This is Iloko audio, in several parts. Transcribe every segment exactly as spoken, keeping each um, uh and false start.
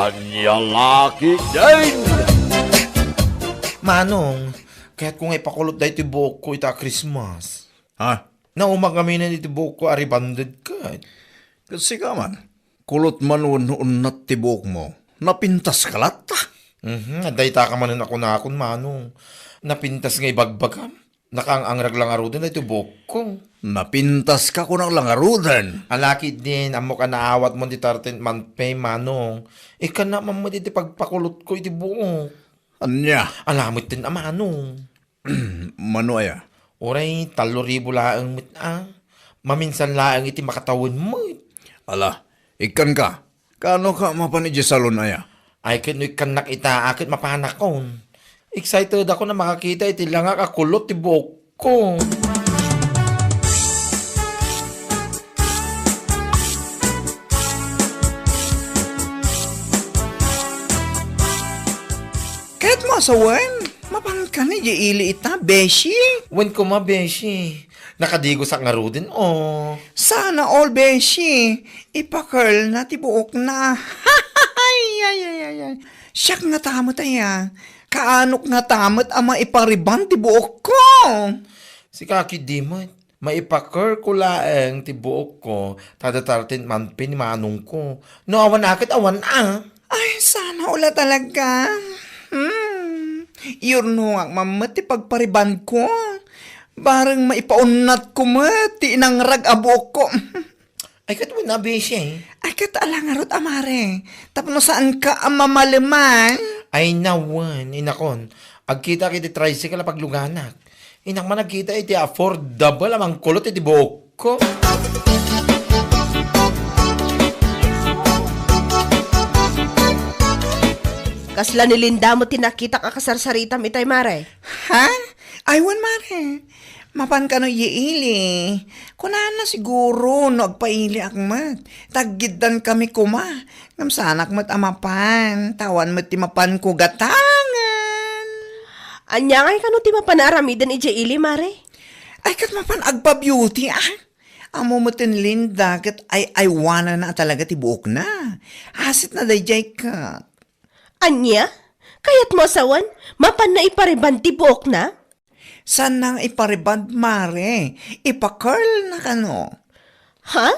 Ania la ketdin? Manong, kayatko nga ipakulot daytoy buokko ita a Christmas. Ha? Naumak ngamin iti buokko a rebonded ket. Ket sika man, kulot man wenno unnat ti buokmo, napintaska latta. Mhm, dayta ka manen a kunakon, Manong. Napintas nga ibagbagam. Nakaang-angrag la ngaruden daytoy buokko. Napintaska kunak la ngaruden. Ala ketdin, ammok a naawatmon ti thirteenth month pay, Manong. Ikkannak man met iti pagpakulotko iti buok. Ania? Ala metten a, Manong. Mano aya? Uray, tallo ribu laeng met a. Maminsan laeng iti makatawen met. Ala, ikkanka. Kaano ka mapan idiay salon aya? Ay, ket no ikkannak ita, a ket mapanakon. Excited ako a makakita iti langak a kulot ti buokko. Ket mo asawen, mapanka idiay ili ita, beshi? Wen koma, beshi. Nakadigosak ngaruden, o. Sana all, beshi. Ipa-curl na ti buokna. Ay, ay, ay, ay, ay. Siak ngata met aya. Kaanok ngata met a maipa-rebond ti buokko? Sika ketdi met. Maipa-curl ko laeng ti buokko, ta thirteenth month pay ni manongko. No awan a ket awan a. Ay, sana all talaga. Hmm. Iyurnongak man met ti pagpa-rebondko. Bareng maipaunnatko met ti inangrag a buokko. Ay, ket wen a, beshi. Ay, ket ala ngarud a, mare. Tapno saanka a mamaleman. Ay, nawen, inakon. Agkitak iti tricycle a pagluganak. Innak man agkita iti affordable a mangkulot iti buokko. Kasla ni Linda met ti nakitak a kasarsaritam itay, mare. Ha? Ay, wen, mare. Mapan kano idiay ili. Kunana siguro no agpailiak met. Taggiddan kami koma. Ngem saanak met a mapan. Tawan met ti mapanko gatangen. Ania ngay kano ti mapan a aramiden idiay ili, mare? Ay, ket mapan agpa-beauty, ah. Ammo met ni Linda ket ay-aywanana a talaga ti buokna. Asitna daydiay ket. Ania? Kayatmo a sawen, mapanna ipa-rebond ti buokna? Saanna nga ipa-rebond, mare. Ipa-curl na kano. Ha?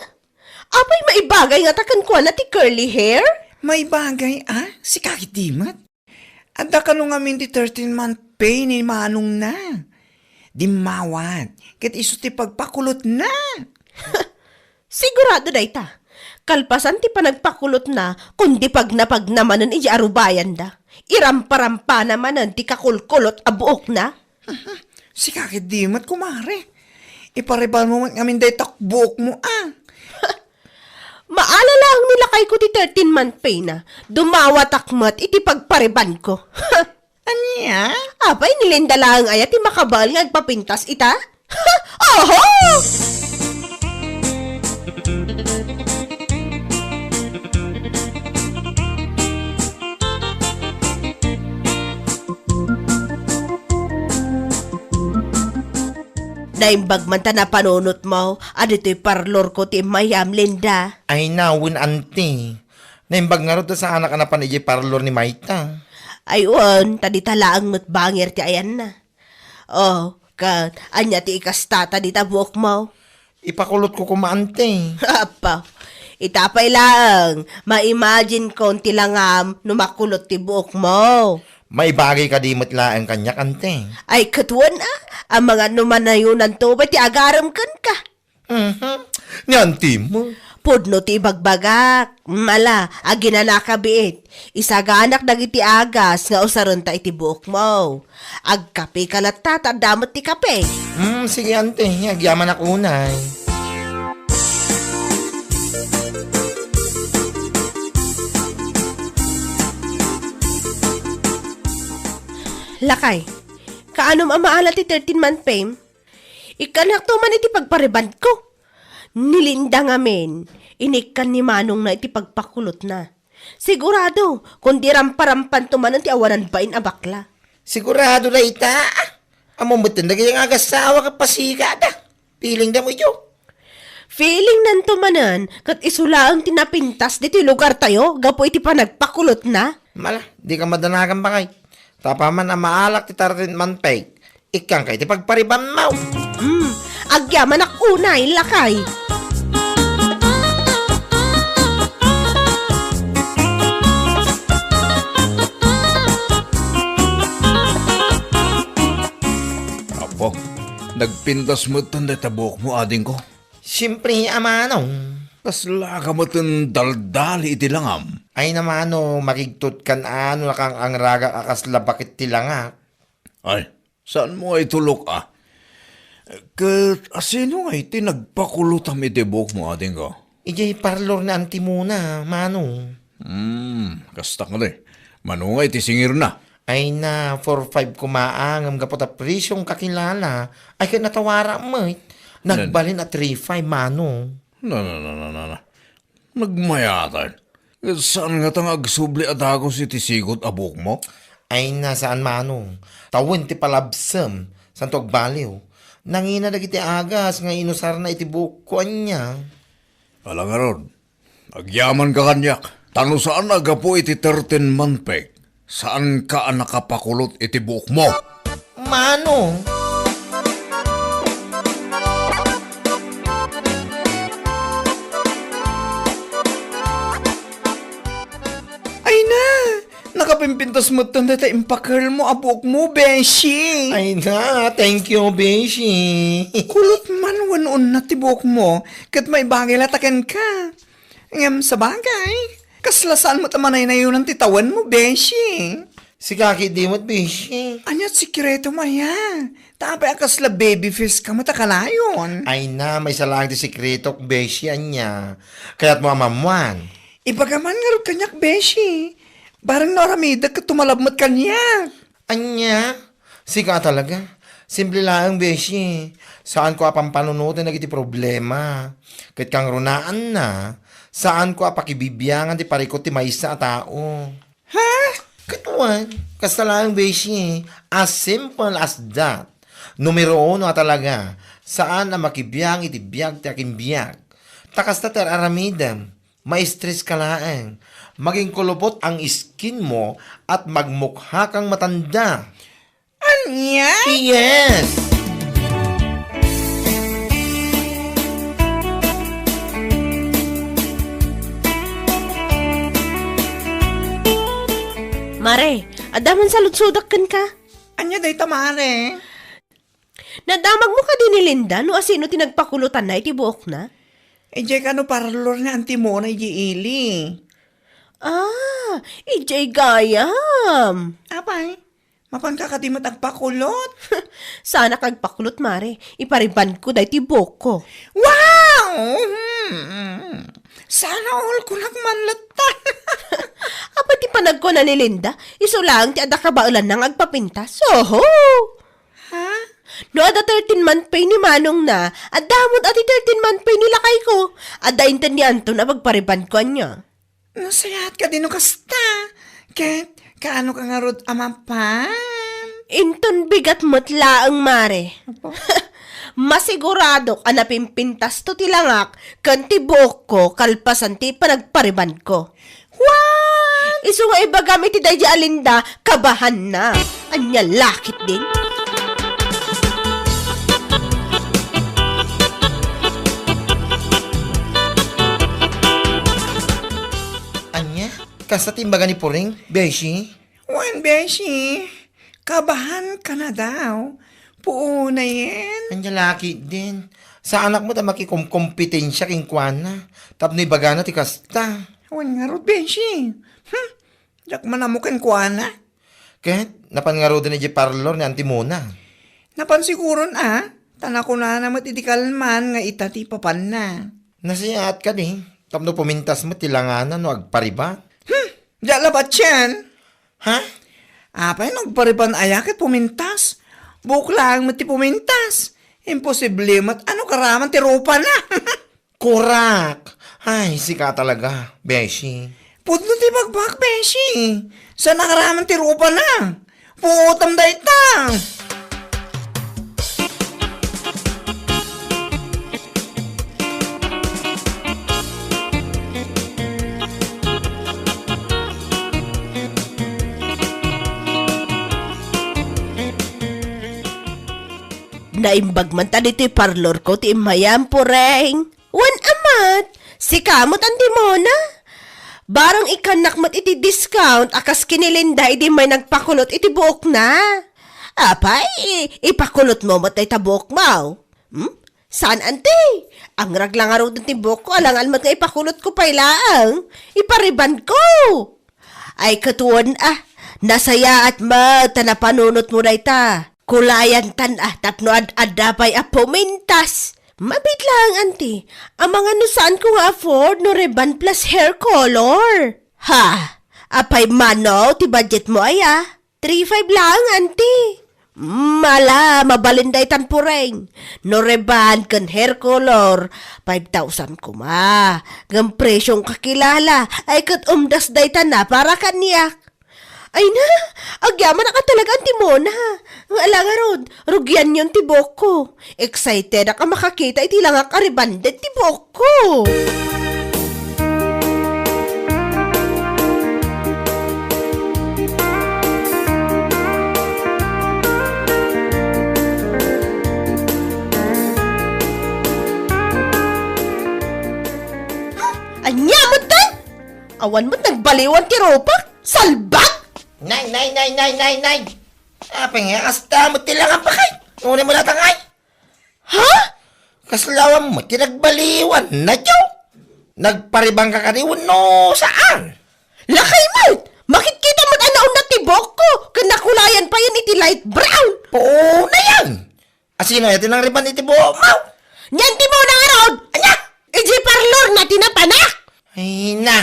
Apay maibagay ngata kenkuana ti curly hair? Maibagay, a? Sika ketdi met. Adda kano ngamin ti thirteen month pay ni manongna. Dimmawat, ket isu ti pagpakulotna. Sigurado dayta. Kalpasan ti panagpakulotna, kundi pagnapagna manen idiay arubayanda. Iramparampana manen ti kakulkulot a buokna. Sika ketdi met, kumare. Ipa-rebond mo met ngamin dayta buokmo, a. Maalalaang ni lakayko ti thirteen month pay na. Dumawatak met iti pagpa-rebondko. Ania? Apay, ni Linda laeng aya ti makabael nga agpapintas ita? Oho! Naimbag man ta napanunotmo a ditoy parlorko ti immayam, Linda. Ay, nawen, anti. Naimbag ngarud ta saanak a napan idiay parlor ni mayta. Ay, wen, ta dita laeng met bangir ti ayanna. Oh, ket ania ti ikastata dita buokmo? Ipakulotko koma, anti. Apo, ita pay laeng, ma-imagine kon ti langam no makulot ti buokmo. Maibagay kadi met laeng kaniak, anti? Ay, ket wen a, amangan no manayonanto pay ti agarem kenka. Mhm. Ni anti mo. Pudno ti ibagbagak. Mala, aginanaka biit. Isaganak dagiti agas nga usarenta iti buokmo. Agkape ka latta, ta adda met ti kape. Hmm, sige, anti. Agyamanak unay. Lakay, kaanom a maala ti thirteen month pay? Ikkannakto man iti pagpa-rebondko. Ni Linda ngamin, inikkan ni manongna iti pagpakulotna. Sigurado, kundi ramparampanto manen ti awanan bain a bakla. Sigurado dayta. Ammom metten dagiti nga agassawa ket pasigada. Piling damo idiay. Feeling nanto manen, ket isu laeng ti napintas ditoy lugartayo gapu iti panagpakulotna. Mala, di ka madanagan, bakay. Tapaman a maalak ti tartinman pek, ikkan kay ti pagparibanmo. Hmm, agyamanak unay, lakay. Apo, nagpintas metten dayta buokmo, adingko. Siempre, a manong. Kasla ka metten daldali iti langam. Ay na, mano, makigtutkan a no nakangangragak a kasla baket ti langak. Ay, saan mo nga itulok, a? Ket asino nga iti nagpakulotam iti buokmo, adingko? Idiay parlor ni Auntie Mona, mano. Hmm, kasta kadi. Mano nga iti singirna? Ay na, four five koma, ngem gapu ta presyong kakilala, ay ket natawara met. Nan- Nagbalin a three five, mano. Na, na, na, na, na, na. Nagmayatan. Saan ngata nga agsubli a dagus iti sigud a buokmo? Ay na, saan, mano. Tawen ti palabsem, santo agbaliw. Nangina dagiti agas nga inusarna iti buokko, ania. Ala ngarud, agyamanka kaniak, ta no saan a gapu iti thirteen month peg, saanka a nakapakulot iti buokmo. Mano? Ay na! Nakapimpintas metten dayta impakelmo a buokmo, beshi! Ay na, thank you, beshi! Kulot man wenno unat ti buokmo, ket maibagay la ta kenka. Ngem sabagay, kasla saan met a manaynayonan ti tawenmo, beshi. Sika ketdi met, beshi. Ania ti sekretom aya? Ta apay a kasla baby face ka met a kanayon? Ay na, maysa laeng ti sekretok, beshi, ania. Kayatmo a maammuan? Ibagam man ngarud kaniak, beshi. Bareng no aramidek ket tumalab met kaniak. Ania? Sika a talaga. Simple laeng, beshi. Saanko a pampanunoten dagiti problema. Ket kangrunaanna, saanko a pakibibiangan ti parikut ti maysa a tao. Ha? Ket wen, kasta laeng, beshi. As simple as that. Numero uno a talaga, saan a makibiang iti biag ti akinbiag. Ta kasta ti ar-aramidem. Ma-stress ka laeng. Maging kulubot ang skin mo at magmukha kang matanda. Ania? Yes! Mare, adda man saludsodak kenka. Ania dayta, mare? Nadamagmo kadi ni Linda no asino ti nagpakulotanna iti buokna? Idiay kano parlor nga Auntie Mona idiay ili. Ah, idiay gayam. Apay, mapanka kadi met agpakulot? Saanak agpakulot, mare. Iparibanko daytoy buokko. Wow! Hmm. Sana all kunak man latta. Apay ti panagkuna ni Linda, isu laeng ti adda kabaelanna nga agpapintas. Oho! Ha? No adda thirteen month pay ni manongna, adda met a ti thirteen month pay ni lakayko. Adda inted ni Anton a pagparibanko, ania. Nasayaat kadi no kasta. Ket, kaano ka ngarud a mapan? Inton bigat met laeng, mare. Apo? Masiguradok a napimpintasto ti langak ken ti buokko kalpasan ti panagparibanko. What? Isu nga ibagam iti daydi a Linda, kabahanna. Ania la ketdin? Ania? Kasta ti imbaga ni Puring, beshi? Wen, beshi. Kabahanka na daw. Puonayen. Ania la ketdin. Saanak met a makikomkompetensia kenkuana. Tapno ibagana ti kasta. Wen ngarud, beshi. Hmm. Diak man ammo kenkuana. Ket, napan ngaruden idiay parlor ni Auntie Mona? Napan siguron a. Ta nakunana met iti kalman nga ita ti ipapanna. Nasayaat kadi. Tapno pumintas met ti langana no agpariban. Hmm. Diak labat sian. Ha? Apay, nagpariban aya ket pumintas? Buok laeng met ti pumintas. Imposible met. Ano karaman ti rupana? Kurak! Ay, sika talaga, beshi. Pudno ti bagbag, beshi. Saan a karaman ti rupana? Puotam dayta! Naimbag man ta ditoy parlorko ti immayam, Pureng. Wen a met, sika met, Auntie Mona. Barang ikkannak met iti discount a kas kinilinda idi may nagpakulot iti buokna. Apay, ipakulotmo met dayta buokmo? Hmm? Saan, Auntie? Angrag la ngaruden ti buokko, alangan met nga ipakulotko pay laeng. Iparibanko. Ay, ket wen a, nasayaat met ta napanunotmo dayta. Kulayantan a tapno ad-adda pay a pumintas. Mabiit laeng, Auntie. Amangan no saanko nga afford no ribbon plus hair color. Ha? Apay mano ti budgetmo aya? Three five laeng, Auntie. Mala, mabalin daytan, Pureng. No ribbon ken hair color, five thousand koma. Ngem presyong kakilala, ay ket umdas dayta na para kaniak. Ay na, agyamanak a talaga, Auntie Mona. Nga ala ngarud, rugianyon ti buokko. Excitedak a makakita iti langak a rebonded ti buokko. Ania met dayta? Awan met nagbaliwan ti rupak? Salbag! Nay, nay, nay, nay, nay, nay! Apay nga kasta met ti langak, bakay? Ngunit mo latangay? Ha? Kasla awan met ti nagbaliwan, Nadyo? Nagparibanka kadi wenno saan? Lakay met! Makitkita met a naunat ti buokko, ken nakulayan payen iti light brown. Puonayan! Asino aya ti nangriban iti buokmo? Ni Auntie Mona ngarud! Ania? Idiay parlorna ti napanak! Ay na,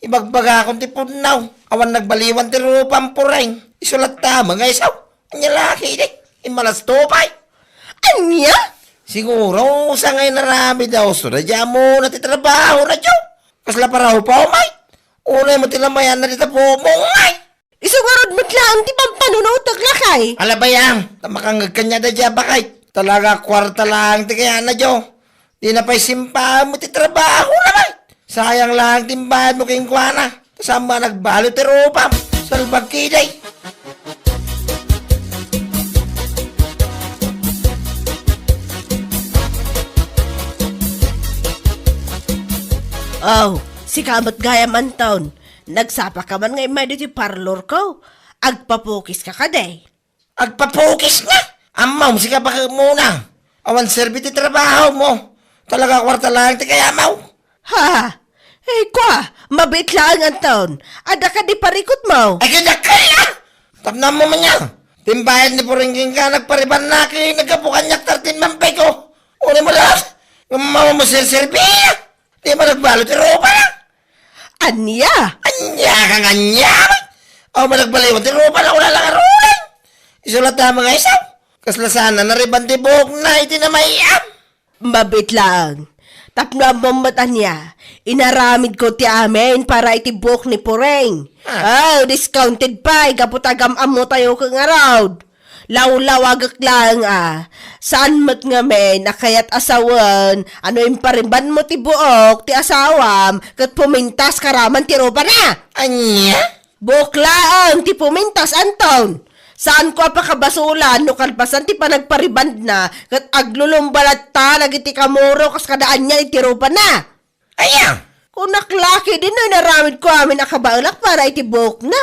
ibagbagakon ti pudno. Awan nagbaliwan ti rupam, Pureng. Isu latta met nga isu. Ania la ketdi? Immalasto pay. Ania? Siguro, sa nga inaramid a usto daydiay a Mona ti trabahona, Nadyo. Kasla parahupaw met. Unay met ti namayanna dita buokmo, ngay. Isu ngarud met laeng ti pampanunotek, lakay. Ala, bay-am, ta makangngeg kaniada daydiay a bakay. Talaga, kuarta laeng ti kayatna, Nadyo. Dina pay simpaen met ti trabahona, bay. Sayang laeng ti imbayadmo kenkuana. Ta saan met a nagbalut ti rupam. Salbag ketdi. Aw, sika met gayam, Anton. Nagsapaka man nga immay ditoy parlorko. Agpapukiska kadi? Agpapukis nga! Ammom, sika baket Mona. Awan serbi ti trabahomo. Talaga, kuarta laeng ti kayatmo. Ha? Ay, kua, mabiit laeng, Anton. Adda kadi parikutmo? Ay, kaya kaya! Tapno ammom ania? Ti imbayad ni Pureng kenka, nagparibanna ket naggapu kaniak thirteen month pay ko. Unay mo laeng, nga mawa mo serserbi. Di man nagbalut ti rupana. Ania? Ania kang ania? Awan met nagbaliwan ti rupana, wala lang arulan. Isu latta met nga isu. Kasla saan a nariban ti buokna iti namayam. Mabiit laeng. Tapno ammom met ania, inaramidko ti amin para iti buok ni Pureng. Ah. Oh, discounted pay, gapu ta agam-ammotayo ket ngarud. Lawlawagek laeng a, saan met ngamin a kayat a sawen a no imparibanmo ti buok ti asawam ket pumintas karaman ti rupana. Ania? Buok laeng ti pumintas, Anton. Saanko a pakabasolan no kalpasan ti panagparibandna ket aglulumba latta dagiti kamuro kas kada ania iti rupana. Aya? Kunak la ketdin no inaramidko amin a kabaelak para iti buokna.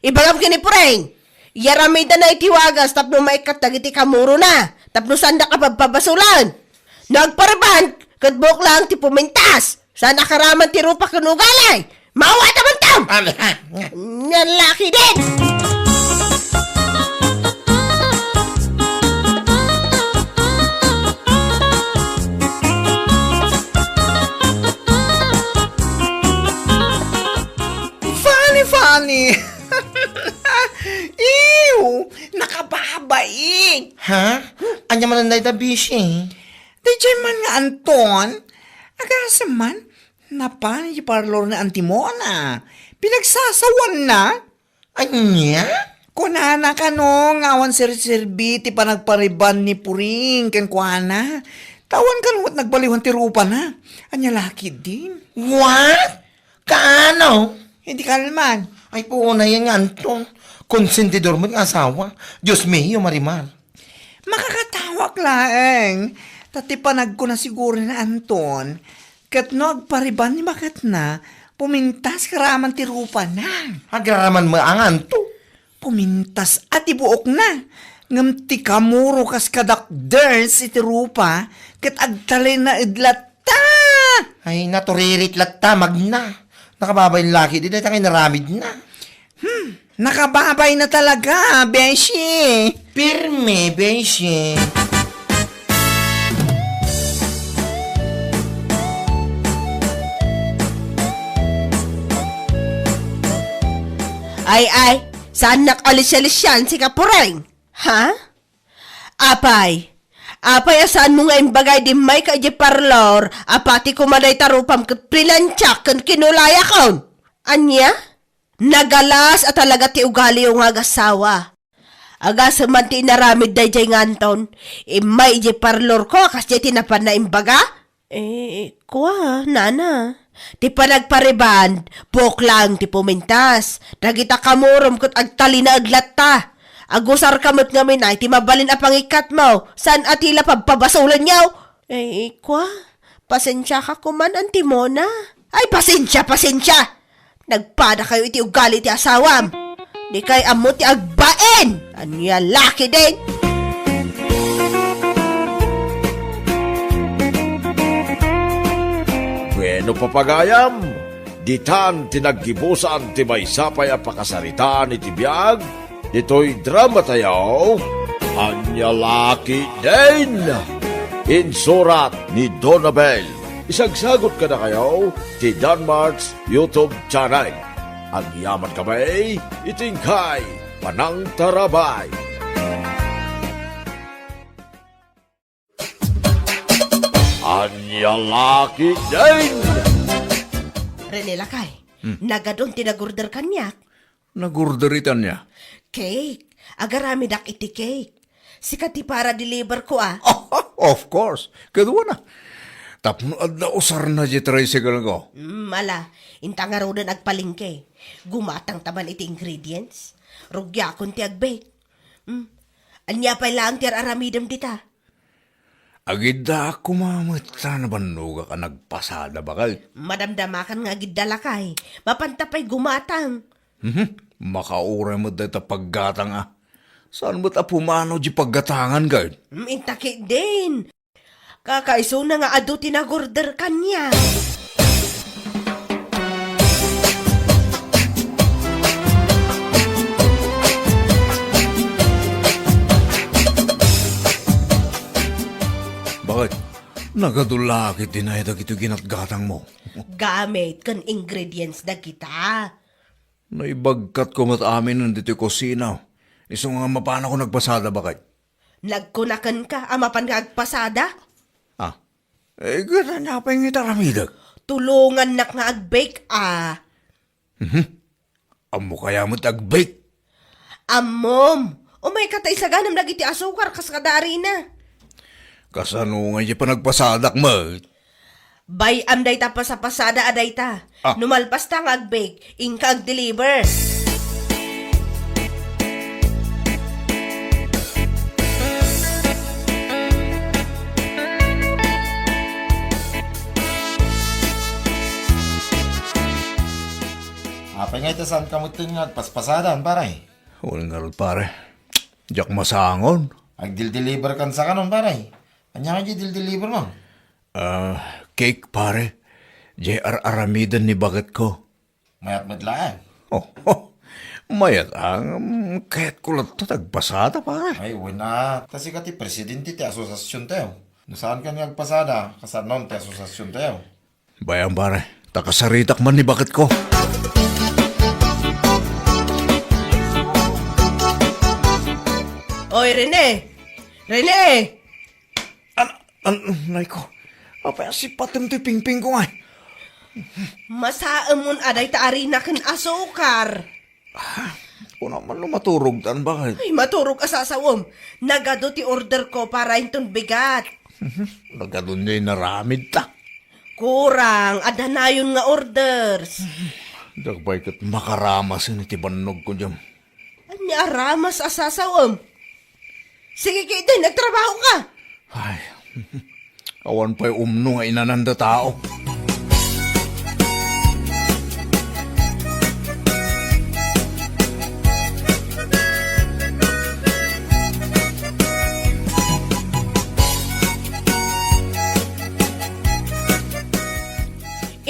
Ibagam ken ni Pureng. Iyaramidana iti wagas tapno maikkat dagiti kamurona. Tapno saandak a pabpabasolan. No agpariban, ket buok laeng ti pumintas. Saan a karaman ti rupa ken ugali. Mawat a bantam! Amen. Nga laki din! Funny, funny! Ew! Nakababain! Ha? Anya man dayta, Bishi? Daydiay man nga Anton, agasem man, napan iti parlor ni Auntie Mona. Pinagsasawanna. Ania? Kunana kano nga awan serserbi ti panagpariban ni Puring kenkuana. Ta awan kano met nagbaliwan ti rupana. Ania la ketdin? What? Kaano? Idi kalman. Ay, puonayan nga Anton. Konsentidor met nga asawa. Dios mio, Marimar. Makakatawa Kuak laeng, ta ti panagkuna siguro ni Anton, ket no agpariban ni baketna, pumintas karaman ti rupana. Agraraman met a nganto? Pumintas a ti buokna, ngem ti kamuro kas kadakders iti rupa, ket agtalinaed latta. Ay, naturirit latta, magna. Nakababain laki, di dayta nga inaramidna. Hmm, nakababayna talaga, beshi. Pirme, beshi. Ay, ay, saannak alisalisyan, sika Pureng? Ha? Apay, apay a saanmo nga imbagay dimmayka idiay parlor a pati koma dayta rupam ket pinantiak ken kinulayakon? Ania? Nagalas a talaga ti ugaliyo nga agasawa. Agasem man ti inaramid daydiay nga Anton, immay idiay parlorko a kasdiay ti napanna imbaga? Eh, kua, nana. Ti panagpariban, buok laeng ti pumintas. Dagita kamurom ket agtalinaed latta. Agusarka met ngamin a iti mabalin a pangikkatmo, saan a ti la pabpabasolenyo. Eh, kua, pasensiaka koman, Anti Mona. Ay, pasensia, pasensia! Nagpadakayo iti ugali ti asawam. Dikay ammo ti agbain. Ania laki din? Bueno, papagayam, ditan ti naggibusan ti maysa pay a pakasaritaan iti biag, ditoy dramatayo, Ania Laki Din! Insurat ni Donabel. Isagsagot kadakayo ti Danmart's YouTube channel. Agyaman kami iti inkay panangtarabay. Ania Laki Din! Rene, lakay, Hmm. Nagadun ti nag-order kaniak. Nag-order ita ania? Cake. Agaramidak iti cake. Sika ti para-deliver ko, a. Of course. Kaduana. Tapno adda usarna diay tricycle ko. Mm, ala. Inta ngaruden agpalengke. Gumatang ta man iti ingredients. Rugiakon ti ag-bake. Mm. Ania pay laeng ti ar-aramidem dita? Agiddaak koma met ta nabannogak a nagpasada, baket. Madamdamakan nga agidda, lakay. Mapanta pay gumatang. Mhm. Makauray met dayta paggatang a. Saan met a pumanaw diay paggatangan, ket? Mm, inta ketdin. Kakaisuna nga adu ti nag-order kaniak. Baket, nagadu la ketdin dagitoy ginatgatangmo? Gamit ken ingredients dagita. Naibagkatko met aminen ditoy kusina. Isu nga mapanakon nagpasada, baket. Nagkuna kenka a mapan nga agpasada? Ah, eh, ket ania pay nga iti aramidek? Tulongannak nga ag-bake, a. Mhm. Ammo kaya met ag-bake? Ammom. Umayka ta isaganam dagiti asukar kas kada arina. Kasano ngay ti panagpasadak met? Bay-am dayta pasapasada a dayta. Ah. No malpas ta nga ag-bake, inka ag-deliver. Apay nga ita saan ka met nga agpaspasadan, pare? Wen ngarud, pare. Diak masangon. Agdildeliver kan sa kanon, pare? Ania nga di dildeliver mo? Ah, cake, pare. Diay ar-aramiden ni baketko. Mayat met laeng. Oh, oh. Mayat ang kayat ko latta ti agpasada, pare. Ay, wen a. Ta sika ti presidente ti asosiasion tayo. No saan ka nga agpasada, kasano ti asosiasion tayo? Bay-am, pare. Ta kasaritak man ni baketko. Oy, Rene! Rene! An-, an-, nay ko. Apay a sipatem toy pingping ko ngay? Masaem mon a dayta arina ken asukar. Ah, kuna man no maturog tan, baket. Ay, maturog a sasawem. Nagadu ti order ko para inton bigat. Nagadu diay inaramid ta. Kurang, adda nayon nga orders. Diak pay ket makaramasen iti bannogko diam. Ania a ramas a sasawem? Sige, Kiden, nagtrabaho ka. Ay, awan pay umno nga inananda tao.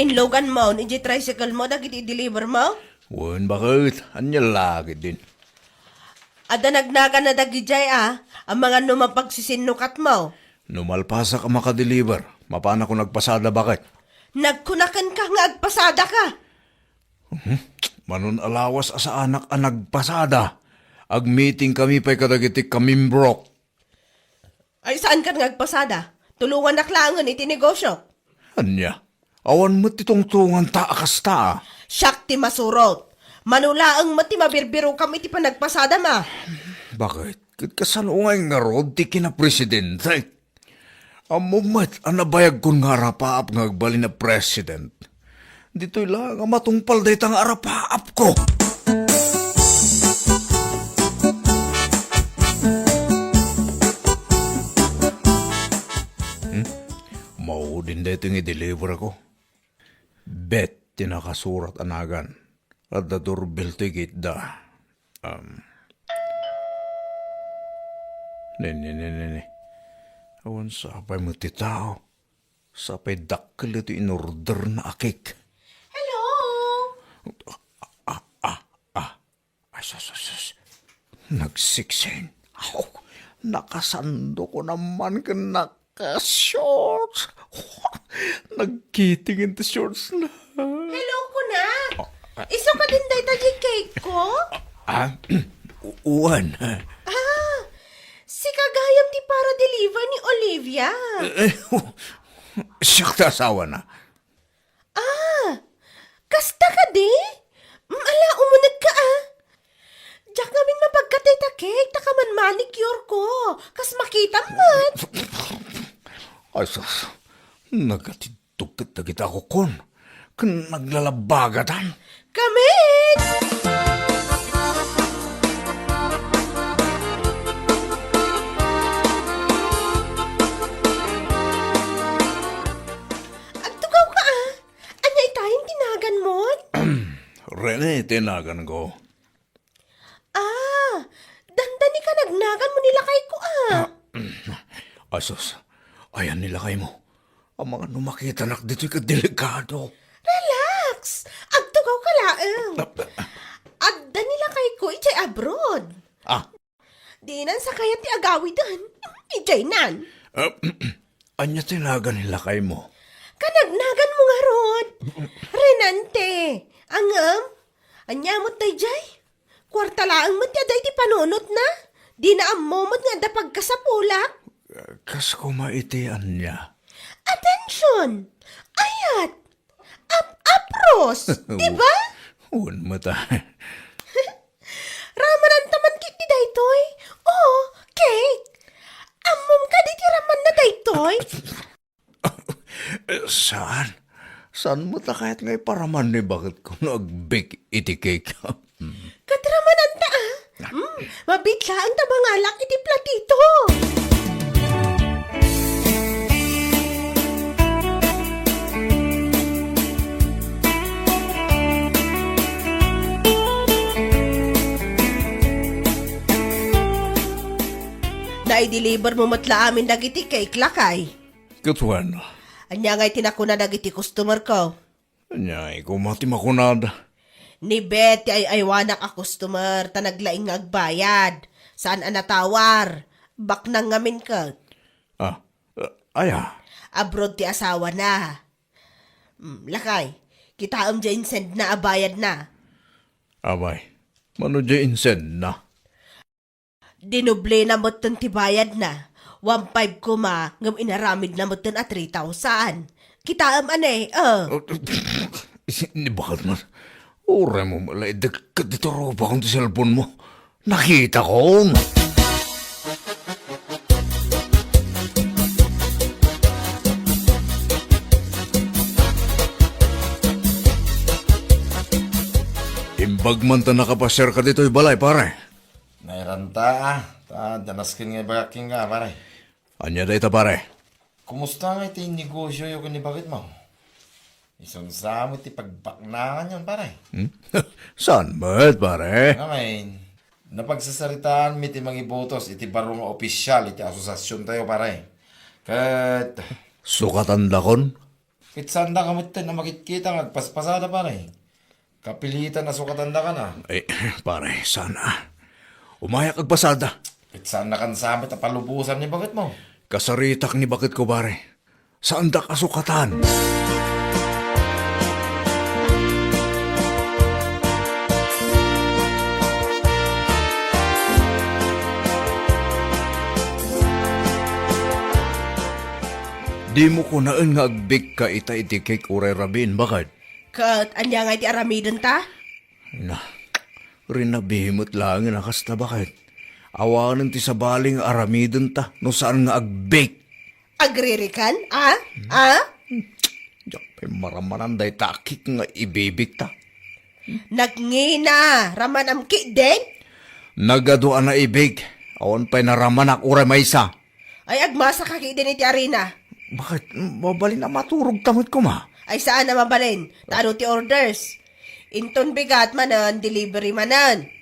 Inlugan mo, ni tricycle mo, dagiti deliver mo? Wen, baket, ania la ketdin? Adda nagnagan na dagidiay a, amangan no mapagsisinnukatmo. No malpasak a makadeliver, mapanakon agpasada, baket. Nagkunakenka nga agpasadaka. Mhm. Manon a lawas a saanak a nagpasada, agmeeting kami pay kadagiti kamimbrok. Ay, saan ket nga agpasada? Tulongannak laengen iti negosio. Ania? Awan met ti tungtunganta a kasta. Siak ti masurot. Mano laeng met ti mabirbirokam iti panagpasadam a. Baket? Ket kasano ngay ngarud ti kinapresidente? Ammom met a nabayagkon nga arapaap nga agbalin a president. Ditoy la nga matungpal dayta nga arapaapko. Hmm? Maudin daytoy nga i-deliver ko. Bet ti nakasurat a nagan. Adda durbel ti gitda. Um, ne, ne, ne, ne, ne. Awan sapay met ti tao. Sapay dakkel iti inorderna a cake. Hello? Ah, ah, ah. Ay, sus, sus, sus. Nagsiksin. Aw, nakasandok ko naman ken naka-shorts. Nagkiting ti shorts na. Hello, kunak. Ah, ah. Isu kadin dayta diay cake ko? Ah, u-, uwan. Ah, sika gayam ti para-deliver ni Olivia. Eh, eh, siak ti asawana. Ah, kasta kadi? Mm, ala, umunegka a. Diak ngamin mapagkat dayta cake, ta kaman manicure ko. Kas makitam met. Ay, sus. Nagatiddog ket dagita a kukkun. Ken naglalabagatan. Kamin! Agtugawka a. Ania itayen ti naganmon? Rene ti naganko. Ah, dandani ka nagnaganmo ni lakayko a. Ah, asus, ayan ni lakaymo. Amangan no makitanak ditoy ket delikado. Relax! Agtugawka laeng. Ah, ah. Adda ni lakayko idiay abroad. Ah, Dinan sakayat ti agawiden. Idiay nan. Ah, ania ti nagan ni lakaymo? Kanagnaganmo ngarud. Renante. Ngem, ania met daydiay? Kuarta laeng met ti adda iti panunotna. Dina ammo met nga adda pagkasapulak. Kas koma iti ania? Attention! Ayat! Ap-apros, di ba? Wen met a. Ramananta man ketdi daytoy? Oo, cake. Ammom kadi ti ramanna daytoy? Saan? Saan met a kayat nga iparaman ni baketko no agbake iti cake? Ket ramananta a. Hmm, mabiit laeng ta mangalak iti platito. Naideliver mo met la amin dagiti cake, lakay. Ket wen? Ania ngay ti nakuna dagiti customer ko? Ania koma ti makunada? Ni Beth ti ay-aywanak a customer ta naglaing nga agbayad. Saan a natawar. Baknang ngamin ket. Ah, ah, aya? Abroad ti asawana. Mm, lakay, kitaem diay insendna a bayadna. Abay, mano diay insendna? Dinoblena metten ti bayadna. One five koma, ngem inaramidna metten a three thousand. Kitaem a ne, eh. Ni baketmo. Uray mo malaidek ket ditoy rupakon ti cellphone mo. Nakitakon. Imbag man ta nakapasiarka ditoy balay, pare. Nairanta, ah. Ta, danas ken nga ibagak kenka, pare. Ania dayta, pare? Kumusta nga iti negosyo yo ken ni baketmo? Isun sa met ti pagbaknangan yon, pare. Hmm? Saan met, pare? Ngamin, napagsasaritaan mi ti mangibotos iti baro nga opisyal iti asosiasion tayo, pare. Ket sukatandakon? Ket saandaka metten a makitkita nga agpaspasada, pare. Kapilitan a sukatandaka na. Eh, pare, sana. Umayak agpasada. Ket saannakan sa met a palubosan ni baketmo. Kasaritak ni baketko, pare. Saandak a sukatan. Dimo kunaen nga agbake ka ita iti cake uray rabiin, baket? Ket ania nga iti aramidenta? Na, rinabi met laeng a kasta, baket. Awanen ti sabali nga aramidenta no saan nga agbake. Agririkan, a? A? Diak pay maramanan dayta a cake nga ibibake ta. Nagngina, ramanam ketdin? Nagadu a naibake, awan pay naramanak uray maysa. Ay, agmasaka ketdin iti arina. Baket? Mabalin a maturogta met koma. Ay, saan a mabalin. Ta adu ti orders. Inton bigat manen, delivery manen.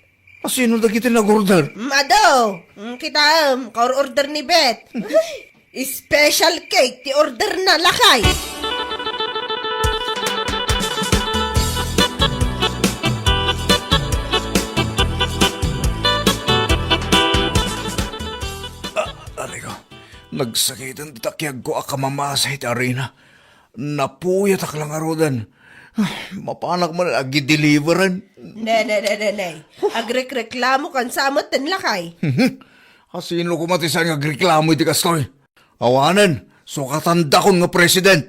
Asino dagiti nag-order? Mm, adu. Mm, kitaem, kaor-order ni Bet. Special cake ti order na, lakay. Ah, aray ko. Nagsakiten ti takiagko a kamamasa iti arina. Napuyatak la ngaruden. Ah, mapanak man agideliveran. Ne, ne, ne, ne, ne. Agrekreklamo kan sa met ten lakay. Asino koma ti saan nga agreklamo iti kastoy? Awanen, sukatandakon nga president.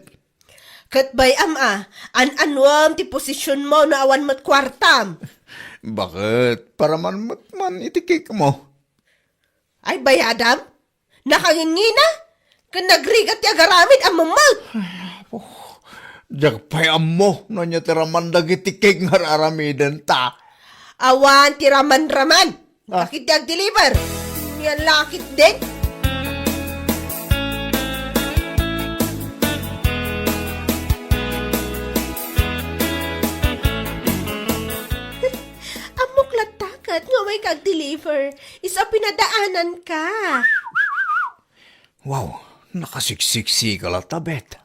Ket bay-am a, an-anuem ti posisionmo no awan met kuartam. Baket, paraman met man iti cake mo. Ay, bayadam? Nakangingina? Ken nagrigat ti agaramid, ammom met. Ay, apo. Diak pay ammo no ania ti raman dagiti cake nga ar-aramidenta. Awan ti raman-raman. Ah. Akin ti agdeliver? Nia la ketdin? Ammok latta ket nga umayka agdeliver. Isu a pinadaananka. Wow, nakasiksiksi ka latta, Bet.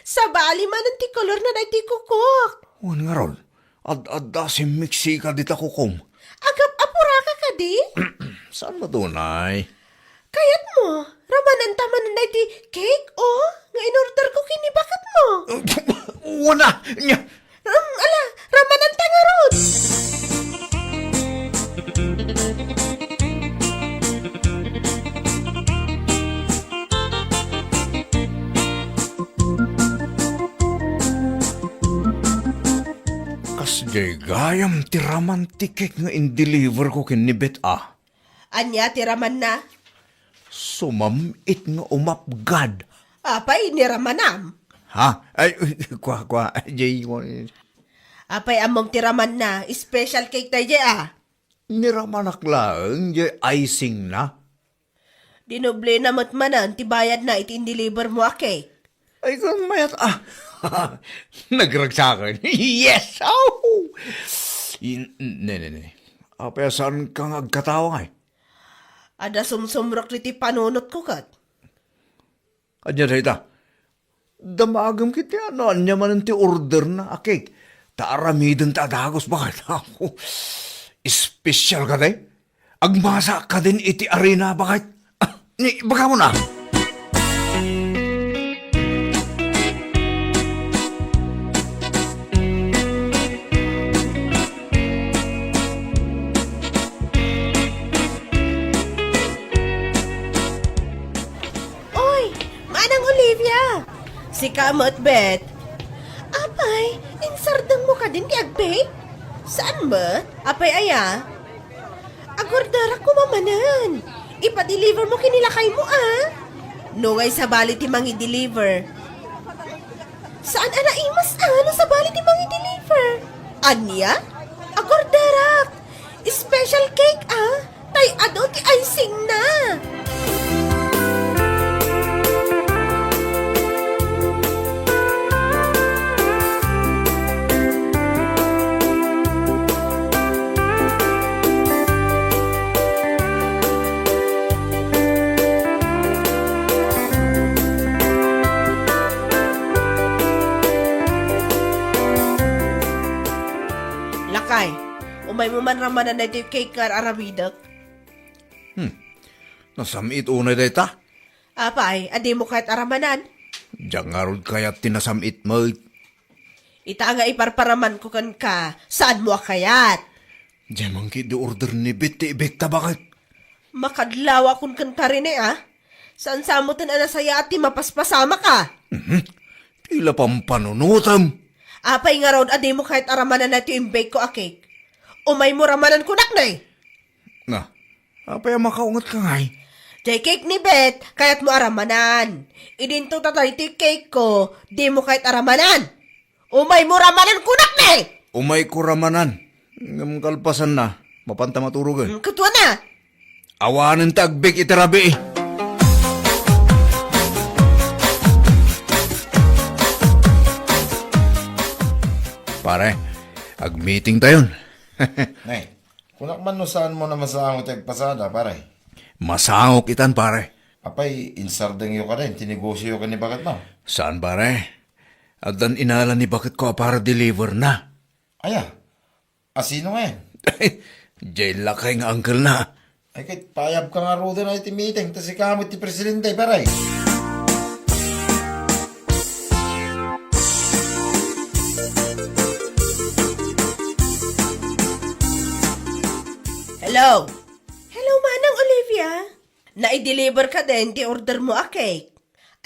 Sabali manen ti kolorna daytoy kukok. Wen ngarud, ad-adda a simmiksi ka dita kukom. Agap-apuraka kadi? Saan met unay? Kayatmo, ramananta manen daytoy cake, o, nga in-orderko ken ni baketmo. Wen a, nia, Um, ala, ramananta ngarud. Kasdiay gayam ti raman ti cake nga in-deliver ko ken ni Bet a. Ania ti ramanna? Sumam-it nga umapgad. Apay, ni ramanam? Ha? Ay, kua, kua, jay, kua. Apay, ammom ti ramanna, special cake dayjay a. Ni ramanak laeng jay icing na. Dinoblena met manen ti bayadna iti in-delivermo a cake. Ay, kung mayat, ah. Nagragsakan. Yes! Oh! In, ne, ne, ne. Apay a saanka nga agkatawa ngay? Adda sumsumrek diti panunotko ket. Ania dayta? Damagem ket ti ano, ania manen ti orderna a cake. Ta aramidenta a dagus, baket. Ako, espesyal kadi? Agmasa kadin iti arina, baket? Ah, ni, ibagam na. Oy, Manang Olivia! Sika met, Bet. Apay, insardengmo kadin ti agbake? Saan met? Apay aya? Agorderak koma manen. Ipa-deliver mo ken ni lakaymo, a. No ngay sabali ti mangi-deliver. Saan a naimas, a, no sabali ti mangi-deliver. Ania? Agorderak. Special cake, a. Ay, adu ti icing na! Lakay, umaymo man ramanan daytoy cake nga ar-aramidek. Hmm. Nasam-it unay dayta? Apay, a dimo kayat a ramanan? Diak ngarud kayat ti nasam-it met. Ita nga iparparamanko kenka, saanmo a kayat? Diay man ketdi order ni Bet ti ibekta, baket? Makadlawakon kenka, Rene, a? Saan sa metten a nasayaat ti mapaspasamak, a? Mhm. Ti la pampanunotem. Apay ngarud a dimo kayat a ramanan daytoy imbake ko a cake? Umaymo ramanan kunak, ne? Na, apay a makaungetka ngay? Diay cake ni Bet, kayatmo a ramanan. Idinto ta daytoy cake ko, dimo kayat a ramanan. Umaymo ramanan kunak, ne! Umayko ramanan. Ngem kalpasanna, mapanta maturogen. Hmm, kutuana. Awanen ti agbake iti rabii. Pare, agmeeting tayon. Nay, kunak man no saanmo a masango ti agpasada, pare. Masangok itan, pare. Apay, insardengyo kadi ti negosioyo ken ni baketmo? Saan, pare. Addan inala ni baketko a para-deliver na. Aya? Asino ngay? Diay lakay nga uncle na. Ay, ket paayabka ngaruden iti meeting, ta sika met ti presidente, pare. Hello? Hello, Manang Olivia. Nai-deliver kadin ti order mo a cake?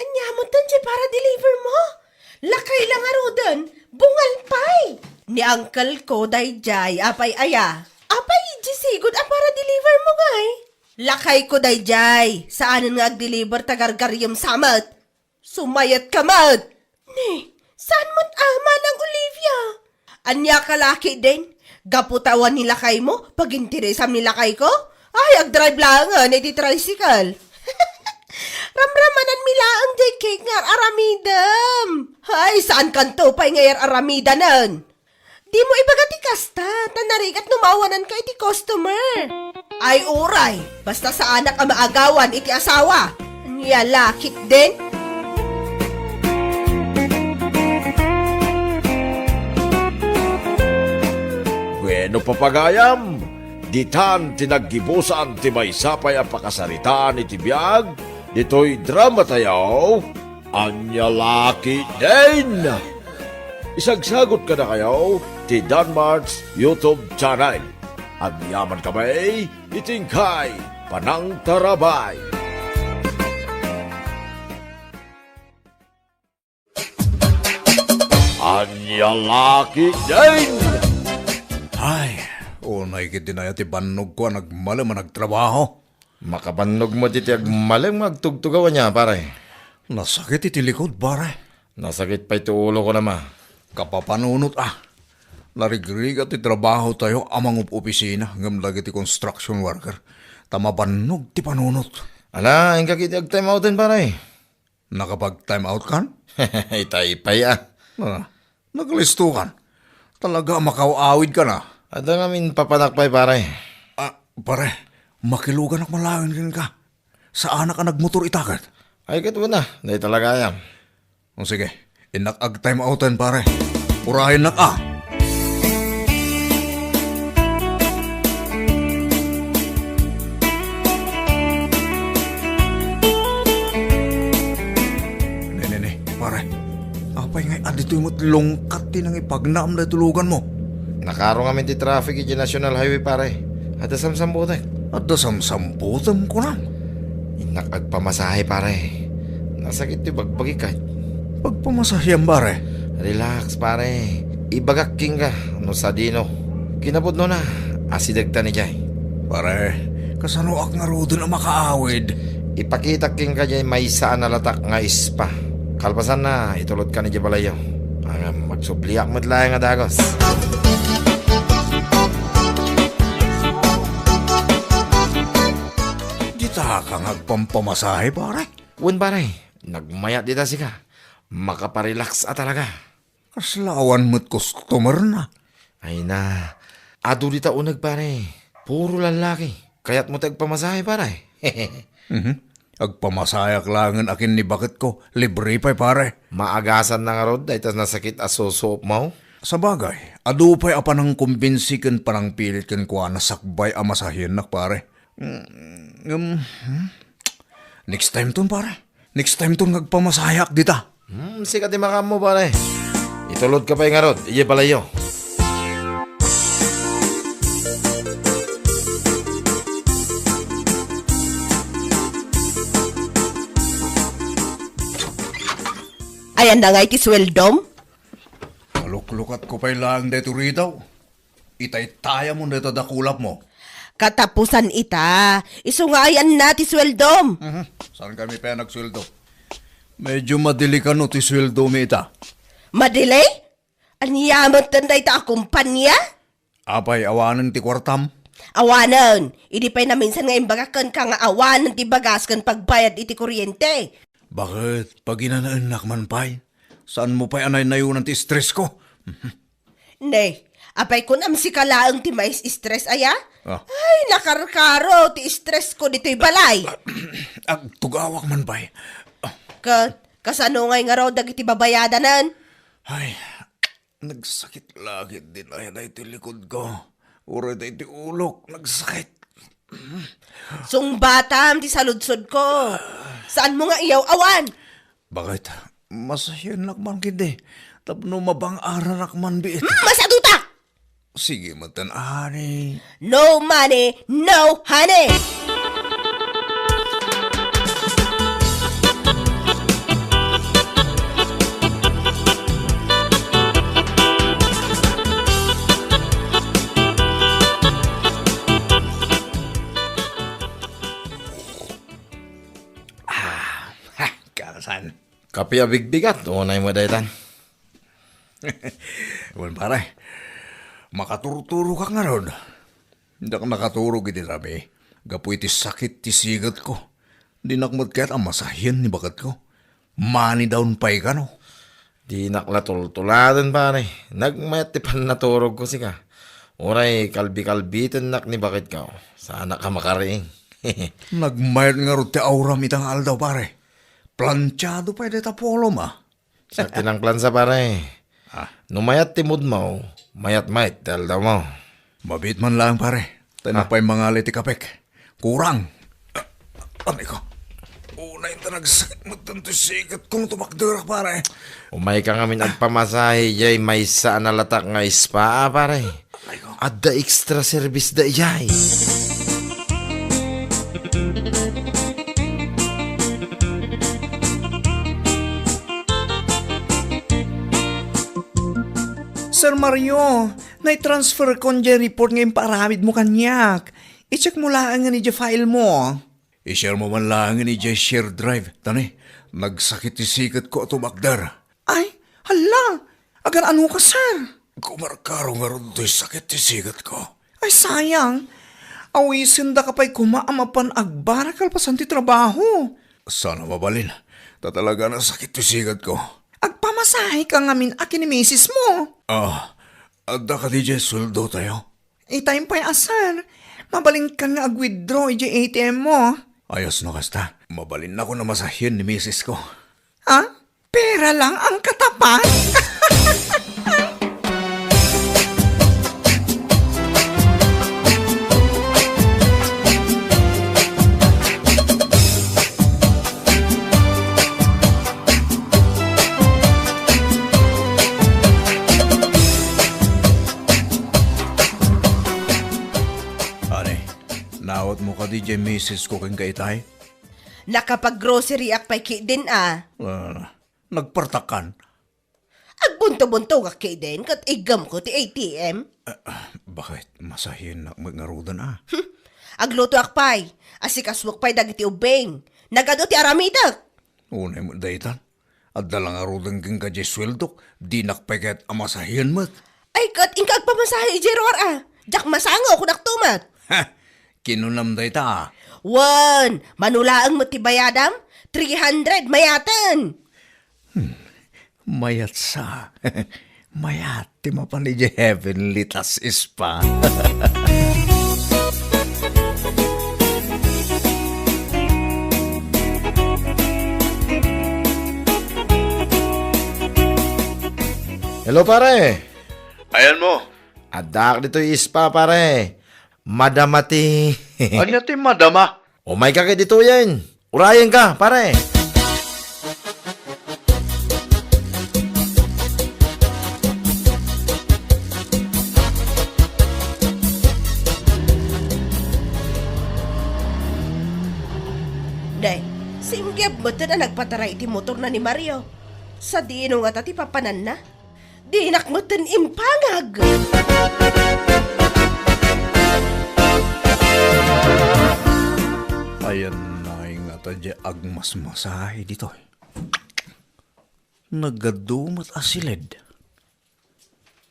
Ania metten ti para-deliver mo? Lakay la ngaruden, bungal pay! Ni uncle ko daydiay, apay aya? Apay, diay sigud a para-deliver mo ngay? Lakay ko daydiay, saanen nga ag-deliver ta gargariem sa met. Sumayatka met! Ne, saan met a, Manang Olivia? Ania ka laki din? Gapu ta awan ni lakaymo, paginteresam ni lakayko? Ay, agdrive laengen iti tricycle. Ramramananmi laeng diay cake nga ar-aramidem. Ay, saankanto pay nga ar-aramidanen. Dimo ibaga ti kasta, ta narigat no maawananka iti customer. Ay, uray, basta saanak a maagawan iti asawa. Ania la ketdin? Bueno, papagayam, ditan ti naggibusan ti maysa pay a pakasaritaan iti biag ditoy dramatayo. Ania la ketdin? Isagsagot kadakayo ti Danmart's YouTube channel. Agyamankami iti inkay panangtarabay. Ania la ketdin? Ay, unay ketdin aya ti bannogko a nagmalem a nagtrabaho. Makabannog met iti agmalem nga agtugtugaw ania, pare? Nasakit iti likod, pare. Nasakit pay ti uloko, nama. Kapapanunot, a. Narigrigat ti trabahotayo a mangup-opisina ngem dagiti construction worker, ta mabannog ti panunot. Ala, inka ketdi ag-time outen, pare. Nakapag-time out kan? Itay pay, a. Ah, nagalisto kan. Talaga a makaw-awid kan, a. Adda ngamin papanak pay, pare. Ah, pare, makiluganak man laeng kenka. Saanak a nagmotor ita ket. Ay, ket una, dayta la gayam. O sige, innak ag-time outen, pare. Urayennak, a. Ne, ne, ne, pare. Apay ngay a ditoy met lungkat ti nangipagnaam daytoy luganmo? Nakaro ngamin ti traffic iti National Highway, pare. Adda samsambutek. Adda samsambutem, kunam? Innak agpamasahe, pare. Nasakit ti bagbagik, ay. Pagpamasahiam, pare? Relax, pare. Ibagak kenka no sadino. Kinapudnona, asidegtan idiay. Pare, kasanoak ngaruden a makaawid? Ipakitak kenka diay maysa a nalatak nga spa. Kalpasanna, itulodkan idiay balayyo. Ngem, agsubliak met laeng a dagus. Aka nga agpampamasahe, pare? Wen, pare. Nagmayat dita sika. Makaparelax a talaga. Kasla awan met customer na. Ay na, adu dita uneg, pare. Puro lallaki. Kayatmo ti agpamasahe, pare? Mhm. Agpamasaheak laengen a ken ni baketko. Libre pay, pare. Maagasan na ngarud dayta nasakit a susuopmo? Sabagay, adu pay a panangkumbinsi ken panangpilit kenkuana sakbay a masahiennak, pare. Mm, um, hmm? Next time ton, pare. Next time ton nga agpamasaheak dita. Hmm, sika ti makaammo, pare. Itulodka pay ngarud, idiay balayyo. Ayanna ngay ti sueldom? Maluklukatko pay laeng daytoy ridaw. Itaytayamon dayta dakulapmo. Katapusan ita. Isu nga ayanna ti sueldom. Mhm. Saan kami pay a nagsueldo? Medyo madili kano ti sueldomi ita. Madili? Ania metten dayta a kumpania? Apay, awanen ti kuartam? Awanen. Idi pay naminsan nga imbagak kenka nga awanen ti bagas ken pagbayad iti kuryente. Bakit? Paginanaennak man pay? Saanmo pay a naynayonan ti stress ko? Ne, apay kunam sika laeng ti mais-stress aya? Ah. Ay, nakarkaro ti stress ko ditoy balay. Agtugawak man pay. Ket, kasano ngay ngarud dagiti babayadanen? Ay, nagsakit la ketdin aya daytoy likod ko. Uray daytoy ulok, nagsakit. Sungbatam ti saludsodko. Saanmo nga iyaw-awan? Bakit? Masahiennak man ketdi. Tapno mabang-aranak man biit. Hmm, masadutak! Sige, matan, honey. No money, no honey! Ah, ha, kasan? Kape a bigbigat, unay mo daytan. Wen, pare, makaturturogak ngarud. Diak nakaturog iti rabii. Gapu iti sakit ti sigetko. Dinak met kayat a masahien ni baketko. Money down pay kano. Dinak la tultuladen, pare. Nagmayat ti pannaturogko sika. Uray kalbikalbitennak ni baketko. Saanak a makariing. Nagmayat ngarud ti auram ita nga aldaw, pare. Plantiado pay dayta polom, a. Siak ti nangplansa, pare. Ah. No mayat ti moodmo, mayat met ti aldawmo. Mabiit man laeng, pare. Ta Ah. Napay mangali ti kapek. Kurang. Aray ko. Unay ta nagsakit met ti sigetko no tumakderak, pare. Umayka ngamin agpamasahe idiay maysa a nalatak nga spa, pare. Adda extra service da ijay. Sir Mario, naitransferkon diay report nga impaaramidmo kaniak. I-check mo laengen idiay file mo. I-share mo man laengen idiay share drive. Tani, nagsakit ti sigetko a tumakder. Ay, hala! Agan-anoka, sir? Kumarkaro ngarud toy sakit ti sigetko. Ay, sayang. Awisendaka pay koma a mapan agbara kalpasan ti trabaho. Saan a mabalin. Ta talaga a sakit ti sigetko. Agpamasaheka ngamin a ken ni misis mo. Ah, adda kadi diay sueldotayo? Itay pay a, sir. Mabalinkan nga ag-withdraw idiay A T M mo. Ayos no kasta. Mabalinnakon a masahien ni misis ko. Ha? Pera lang ang katapat? Honey, naawatmo kadi diay misis ko kenka itay? Nakapag-groceryak pay ketdin a. Ah, nagpartakkan. Agbunto-buntogak ketdin ket iggemko ti A T M. Ah, bakit? Masahiennak met ngaruden a. Hmm. Aglutoak pay. Asikasuek pay dagiti ubbing. Nagadu ti aramidek. Unay met daytan. Adda la ngaruden kenka diay sueldok, dinak pay kayat a masahien met. Ay, ket inka agpamasahe idiay ruar a. Diak masango, kunakto met. Ha! Kinunam dayta a. Wen, mano laeng met ti bayadam? Three hundred, mayaten! Hmm, mayat sa. Mayat ti mapan idiay heavenly tas spa. Hello, pare. Ayan mo. Addaak ditoy spa, pare. Madama ti Ania ti madama? Umayka ket ditoyen. Urayenka, pare. Day, singgib metten a nagpataray iti motorna ni Mario. Sadino ngata ti papananna? Dinak metten impangag. Ayan na nga ta di agmasmasahe ditoy. Nagadu met a siled.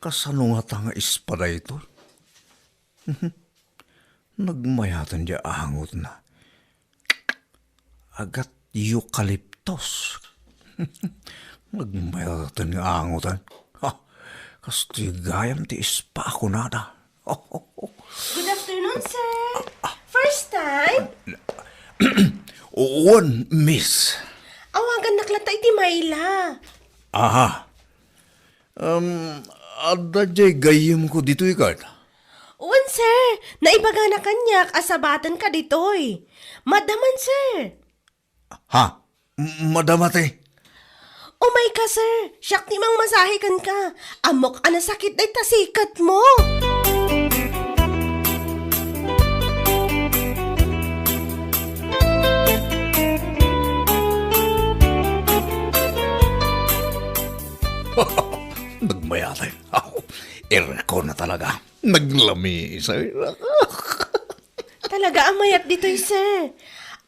Kasano nga ta nga ispada ito? Nagmayaten di angutna. Agat eucalyptus. Nagmayaten nga angutan. Ha, kastoy gayam ti ispa a kunada. Good afternoon, sir. First time? Wen, miss. Awagannak latta iti Mayla. Aha. Um, adda jay gayyemko ditoy ket? Wen, sir. Naibagana kaniak a sabatenka ditoy. Madaman, sir. Ha? M-, madama ti? Umayka, sir. Siak ti mangmasahe kenka. Ammok a nasakit dayta siketmo. Nagmayat. Aircon na talaga. Naglami, sir. Talaga a mayat ditoy, sir.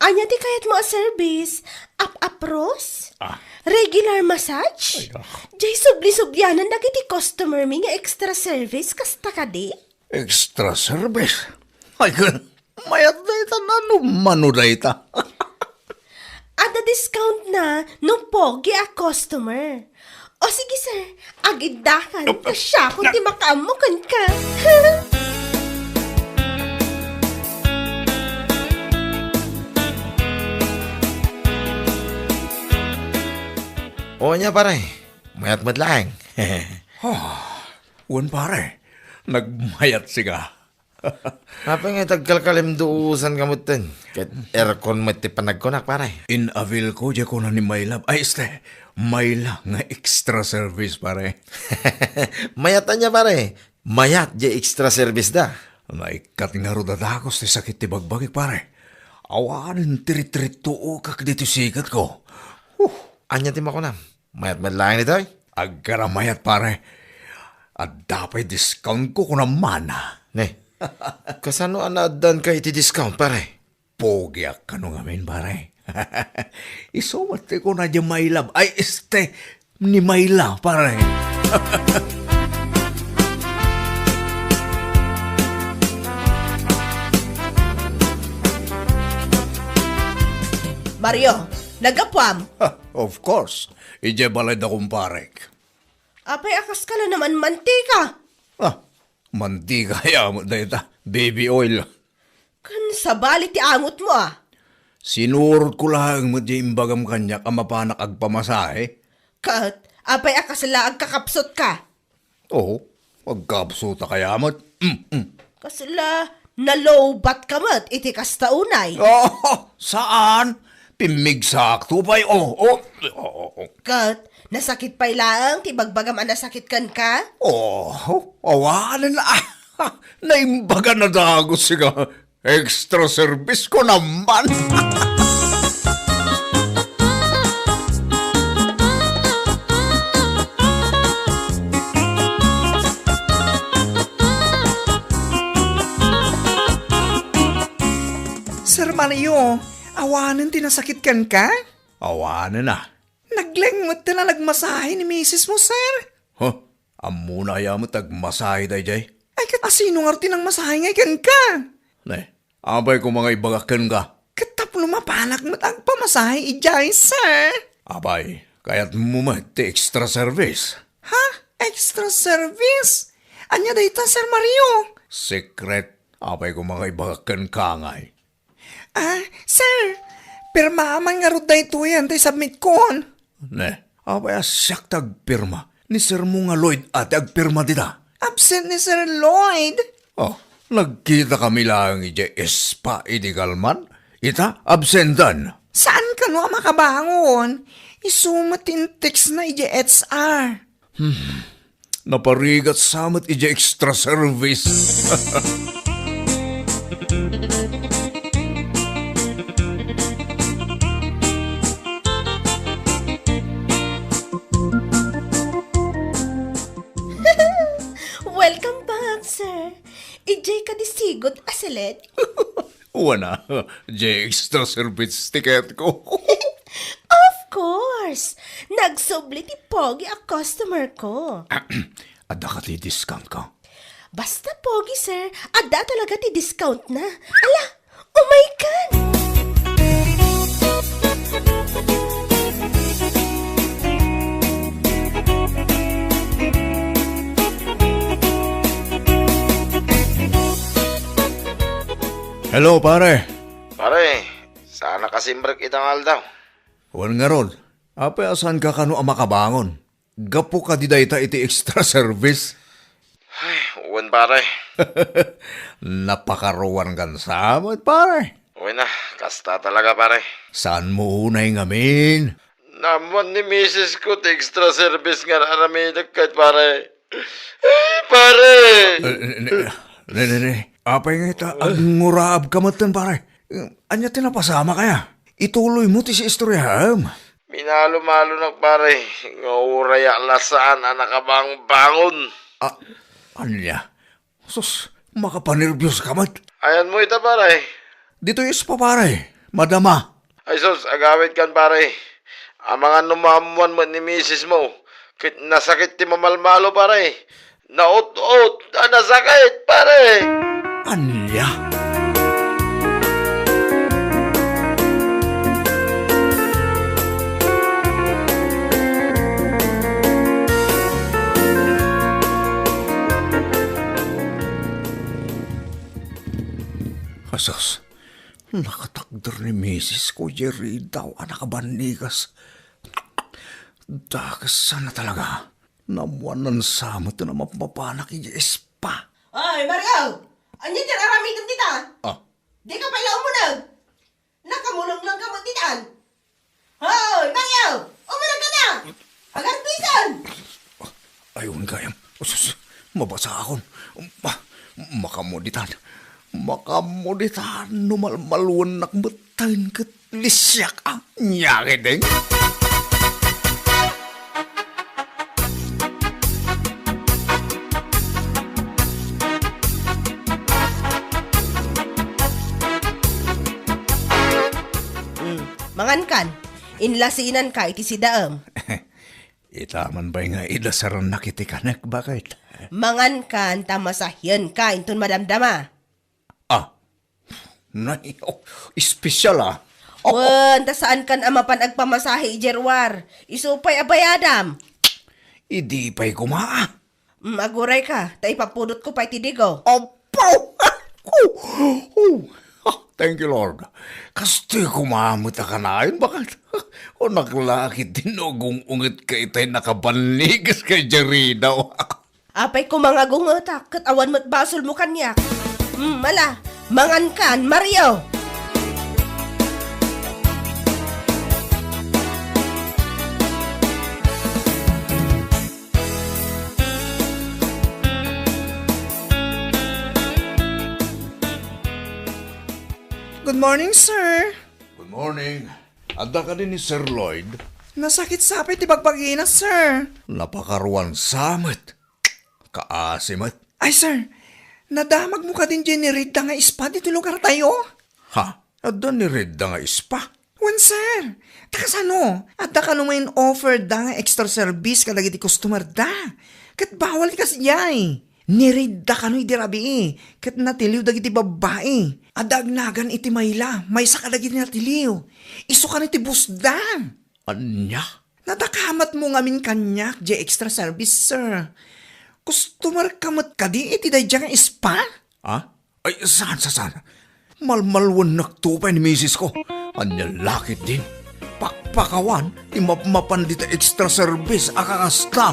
Ania ti kayatmo a service? Ap-apros? Ah. Regular massage? Ay, ah. Jay subli-sublianan dagiti customer mi nga extra service, kasta kadi? Extra service? Ay, kun, mayat dayta, nano mano dayta? Adda discount na no pogi a customer. O sige, sir, agiddakan. Op, op, ta siakon ti makaammo kenka. O, ania, pare? Mayat met laeng. Oh, wen, pare. Nagmayat sika. Apay nga agkalkalimduosanka metten? Ket aircon met ti panagkunak, pare. In-availko diay kuna ni My Love. Ay, este, Mayla nga extra service, pare. Mayat ania, pare? Mayat diay extra service da. Naikkat ngarud a dagus ti sakit ti bagbagik, pare. Awanen ti ritrittuokak ditoy siketko. Huh. Ania ti makunam? Mayat met laeng ditoy? Aggara mayat, pare. Adda pay discountko kunam man. Ne, kasano a naaddanka iti discount, pare? Pogiak kano ngamin, pare. Isu met ti kuna diay My Love. Ay, este, ni Mayla, pare. Mario, naggapuam? Ha, of course. Idiay balay da kumparek. Apay a kaska la naman mantika? Ah, mantika ya met dayta, baby oil. Ken sabali ti angutmo, a? Sinurotko laeng met diay imbagam kaniak a mapanak agpamasahe. Ket apay a kasla agkakapsutka? Oo, agkapsutak aya met. Mm, mm. Kasla nalowbatka met iti kasta unay? Oh, saan? Pimmigsakto pay, oh, oh, oh, oh. Ket nasakit pay laeng ti bagbagam a nasakit kenka? Oh, awanen, ah, naimbagan a dagus, siga. Extra service ko naman. Sir Mario, awanen ti nasakit kenka? Awanen a. Nagleng met ti nagmasahe ni misis mo, sir. Huh? Ammona aya met agmasahe daydiay? Ay, ket asino ngarud ti nangmasahe ngay kenka? Ne, apay koma nga ibagak kenka? Lumapanak met agpamasahe idiay, sir. Apay, kayatmo met ti extra service? Ha? Extra service? Ania dayta, Sir Mario? Secret. Apay koma nga ibagak kenka ngay. Ah, sir, pirmaam man ngarud daytoyen ti submit kon. Ne, apay a siak ti agpirma? Ni Sir mo nga Lloyd a ti agpirma dita. Absent ni Sir Lloyd. Oh, nagkitakami laeng idiay spa idi kalman? Ita, absentan. Saan kano a makabangon? Isu met ti in-textna idiay H R. Hmm. Naparigat sa met idiay extra service. Welcome back, sir. Idiay kadi sigud a siled? Wana, diay extra service ticket ko. Of course! Nagsubli ti pogi a customer ko. Adda kadi discount ko? Basta pogi, sir, adda talaga ti discount na. Ala, umay kan! Hello, pare. Pare, saan a kasimrek ita nga aldaw? Wen ngarud, apay a saanka kano a makabangon? Gapu kadi dayta iti extra service? Ay, wen, pare. Napakaruankan sa met, pare. Wen a, kasta talaga, pare. Saan mo unay ngamin? Naammuan ni misis ko ti extra service nga ar-aramidek ket, pare. Ay, pare! Eh, ne, ne, ne, ne, ne. Apay nga ita, agnguraabka metten, pare. Ania ti napasamak aya? Ituloy mo ti istoryaem. Minalumalonak, pare, nga uray a la saan a nakabangbangon. Ah, ania? Sus, makapanerbioska met. Ayanmo ita, pare? Ditoy spa, pare. Madama. Ay sus, agawidkan, pare. Amangan no maammuan met ni misis mo ket nasakit ti mamalmalo, pare. Naut-ot a nasakit, pare. Ania? Asus, nakatakder ni misis ko diay ridaw a nakabannigas. Dakes sana talaga. Naammuanna sa met a mapmapanak idiay spa. Ay, Mario! Ania ti ar-aramidem dita? Ah. Dika pay la umuneg? Nakamulenglang ka met ditan. Hoy, Mario! Umuneg ka na! Agarpisen! Ay, wen gayam. Sus, mabasakon. Ma-, makaammo ditan. Makaammo ditan no malmaluennak metten ket lisiak a. Nia ketdin? Mm, mangankan. Inlasinanka iti sidaem. Ita man pay nga idasarannak iti kanek, baket? Mangankan ta masahienka inton madamdama. Ah. Nay, oh, espesyal, ah. Wen, ta saankan a mapan agpamasahe idiay ruar. Isu pay a bayadam. Idi pay koma, ah. Mm, agurayka, ta ipapudotko pay ti digo. Apo! Oh, ah, thank you, Lord. Kastoy koma met a kanayon, baket? O naklakit din no agung-ungetka itay nakabannigas kay Jaridaw. Apay koma nga agungetak, ket awan met basolmo kaniak. Mm, ala, mangankan, Mario! Good morning, sir. Good morning. Adda kadi ni Sir Lloyd? Nasakit sa pay ti bagbagina, sir. Napakaruan sa met. Kaasi met. Ay, sir, nadamagmo kadin diay ni Ridda nga spa ditoy lugartayo? Ha? Adda ni Ridda nga spa? Wen, sir. Ta kasano? Adda kano nga in-offer da nga extra service kadagiti customer da. Ket bawal ti kasdiay. Ni-raid da kano idi rabii, ket natiliw dagiti babbai. Adda agnagan iti mayla, maysa kadagiti natiliw. Isu kano ti boss da. Ania? Nadakamatmo ngamin kaniak, diay extra service, sir. Customer ka met kadi iti daydiay nga spa? Ha? Ay, saan, saan, saan? Malmalwennakto pay ni misis ko. Ania la ketdin? Pakpakawan ti mapmapan dita extra service a kakasta.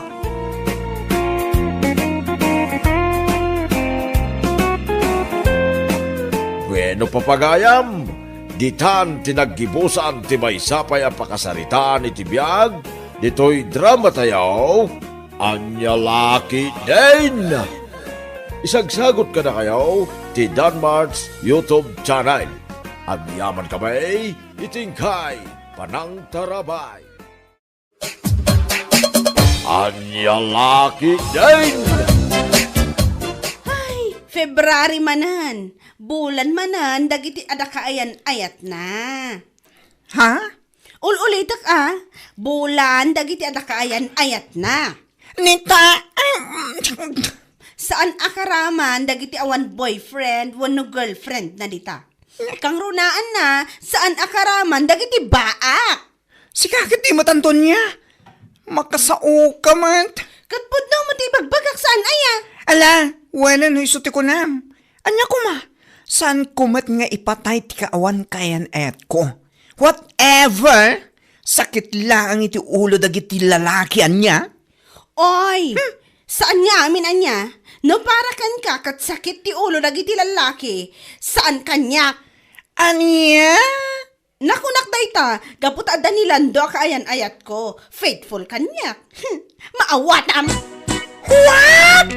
Bueno, papagayam, ditan ti naggibusan ti maysa pay a pakasaritaan iti biag ditoy drama tayo. Ania la ketdin? Isagsagot kadakayo ti Danmart's YouTube channel. Agyaman kami iti inkay panangtarabay. Ania la ketdin? Ay, February manen. Bulan manen dagiti adda kaayan-ayatna. Ha? Ul-ulitek a, bulan dagiti adda kaayan-ayatna. Nita, saan a karaman dagiti awan boyfriend wenno girlfriend na dita. Kangrunaanna, saan a karaman dagiti baak. Sika ket di met, Antonia. Makasaoka met. Ket pudno met ti ibagbagak saan aya. Ala, wenno isu ti kunam. Ania koma, saanko met nga ipatay ti kaawan kaayan-ayatko. Whatever! Sakit laeng iti ulo dagiti lalaki, ania? Oy, saan nga amin, ania? No para kenka ket sakit ti ulo dagiti lalaki, saan kaniak. Ania? Nakunak dayta, gapu ta adda ni Lando a kaayan-ayatko. Faithful kaniak. Maawatam! What?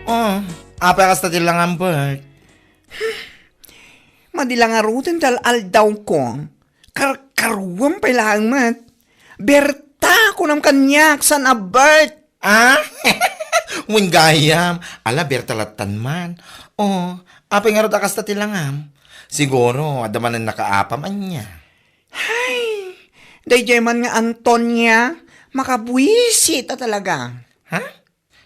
Oh, apay kasta ti langam, Bert? Madi la ngaruden ti al-aldawko. Karkaruam pay laeng met. Berta, kunam kaniak, saan a Bert? Ah? Wen gayam. Ala, Berta lattan man. Oh, apay ngarud a kasta ti langam? Siguro, adda manen nakaapam, ania? Hay, daydiay man nga Antonia, makabuisit a talaga. Ha?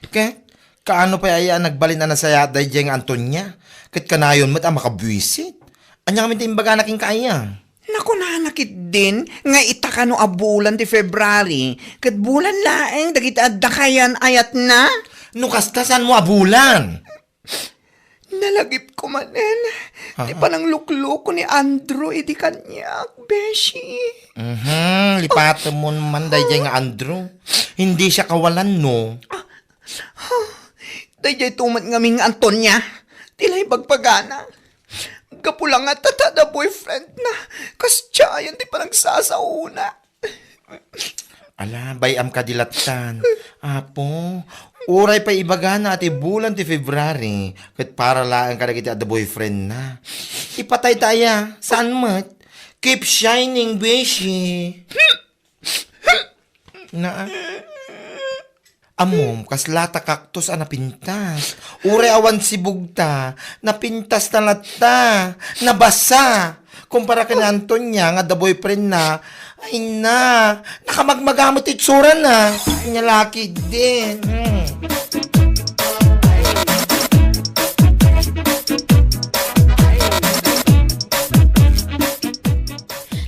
Ket, kaano pay aya a nagbalin a nasayaat daydiay nga Antonia? Ket kanayon met a makabuisit. Ania ngamin ti imbagana kenka aya? Nakunana ketdin nga ita kano a bulan ti February, ket bulan laeng dagiti adda kaayan-ayatna. No kasta, saanmo a bulan? Nalagipko manen ti Ah. pananglukloko ni Andrew idi kaniak, beshi. Mhm, lipatemon man daydiay nga Andrew. Hindi siya kawalan, no? Ah, ah, daydiay to met ngamin nga Antonia, ti la ibagbagana. Gapu la nga ta adda boyfriend na, kasdiayen ti panagsasaona. Ala, bay-am kadi lattan. Apo, uray pay ibagana a ti bulan ti February, ket para laeng kadagiti adda boyfriend na. Ipatay ta aya, saan met? Keep shining, beshi. Naa. Ammom, kasla ta cactus a napintas. Uray awan sibugta, napintas na latta, nabasa. Kumpara ken Antonia nga adda boyfriend na, ay na, nakamagmaga met ti itsurana. Ania la ketdin. Hmm.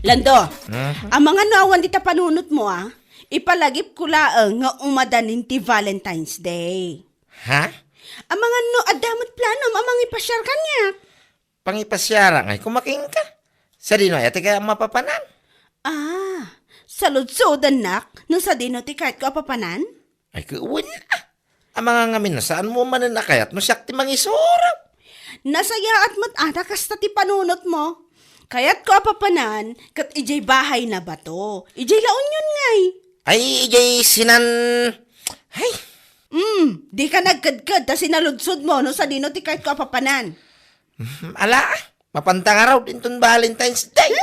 Lando, Hmm? Amangan no awan dita panunotmo, a? Ipalagipko laeng nga umadanin ti Valentine's Day. Ha? Amangan no adda met planom a mangipasiar kaniak. Pangipasiarak ngay koma kenka? Sadino aya ti kayat a mapapanan? Ah, saludsodannak no sadino ti kayatko a papanan? Ay, ket wen, a. Amangan ngamin no saanmo manen a kayat no siak ti mangisuro. Nasayaat met a ta kasta ti panunotmo. Kayatko a papanan ket idiay bahay na bato. Idiay La Union ngay. Ay, idiay sinan-, ay. Mm, dika nagkedked ta sinaludsodmo no sadino ti kayatko a papanan. Mm, ala, mapanta ngarud inton Valentine's Day.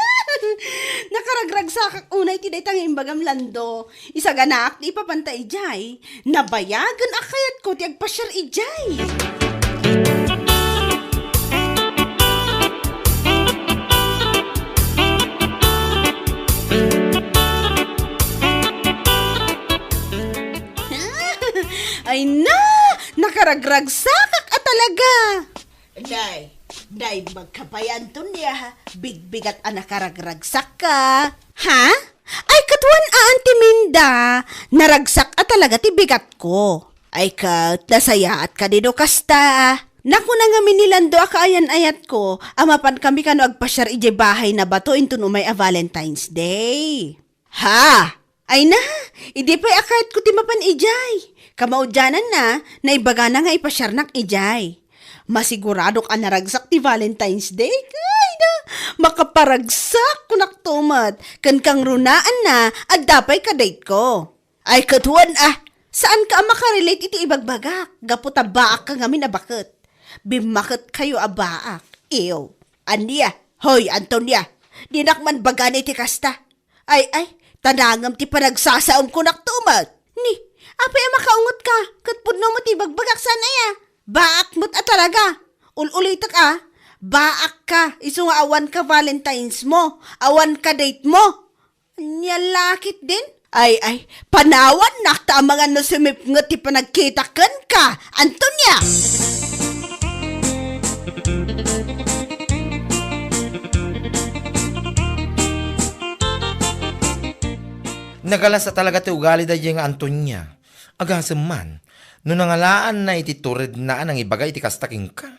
Nakaragragsakak unay ti dayta nga imbagam, Lando. Isaganaak ti ipapanta idiay. Nabayagen a kayatko ti agpasiar idiay. Ragragsakak a talaga. Nay, nay, magkapayan to niya, ha? Bigbigat a nakaragragsakka. Ha? Ay, katuan a, Auntie Minda. Naragsak a talaga ti bigat ko. Ay, ket, nasayaat ka di no kasta, ah. Nakuna ngamin ni Lando a kaayan-ayat ko, a mapan kami kano agpasiar idiay bahay na bato inton umay a Valentine's Day. Ha? Ay na, idi pay a kayatko ti mapan idiay. Kamaudiananna, naibagana nga ipasiarnak idiay. Masiguradok a naragsak ti Valentine's Day. Ay na, makaparagsak, kunak to met. Ken kangrunaanna, adda pay ka-date ko. Ay, katuan, ah, saanka a makarelate iti ibagbagak, gapu ta baakka ngamin a baket. Bimmaketkayo a baak. Ew, ania? Hoy, Antonia, dinak man bagana iti kasta. Ay, ay, tanangem ti panagsasaom kunak to met. Ni, apay a makaungot ka, ket pudno met ti ibagbagak san aya. Baak met a talaga. Ul-ulitek a, baak ka, isu nga awan ka Valentine's mo, awan ka date mo. Ania la ketdin? Ay, ay, panawannak ta amangan no sumipnget ti panagkitak kenka, Antonia! Nagalas a talaga ti ugali daydiay nga Antonia. Agasem man, no nangalaanna iti turedna a nangibaga iti kasta kenka.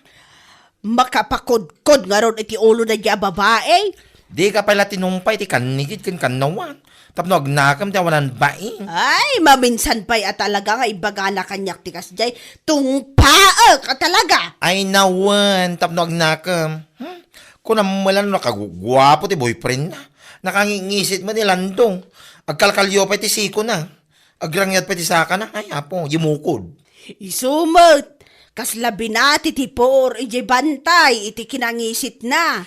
Makapakodkod ngarud iti ulo daydiay a babai. Dika pay la tinungpay iti kannigid ken kannawat tapno agnakem ti awanan bain. Ay, maminsan pay a talaga nga ibagana kaniak ti kasdiay. Tungpaek a talaga. Ay, nawen, tapno agnakem. Hmm? Kunam met la no nakaguguapo ti boyfriendna. Nakangingisit met ni Lando. Agkalkalio pay ti sikona. Agrangyat pay ti sakana. Ay, apo, yumukod. Isu met, kasla binati ti puor idiay bantay iti kinangisitna.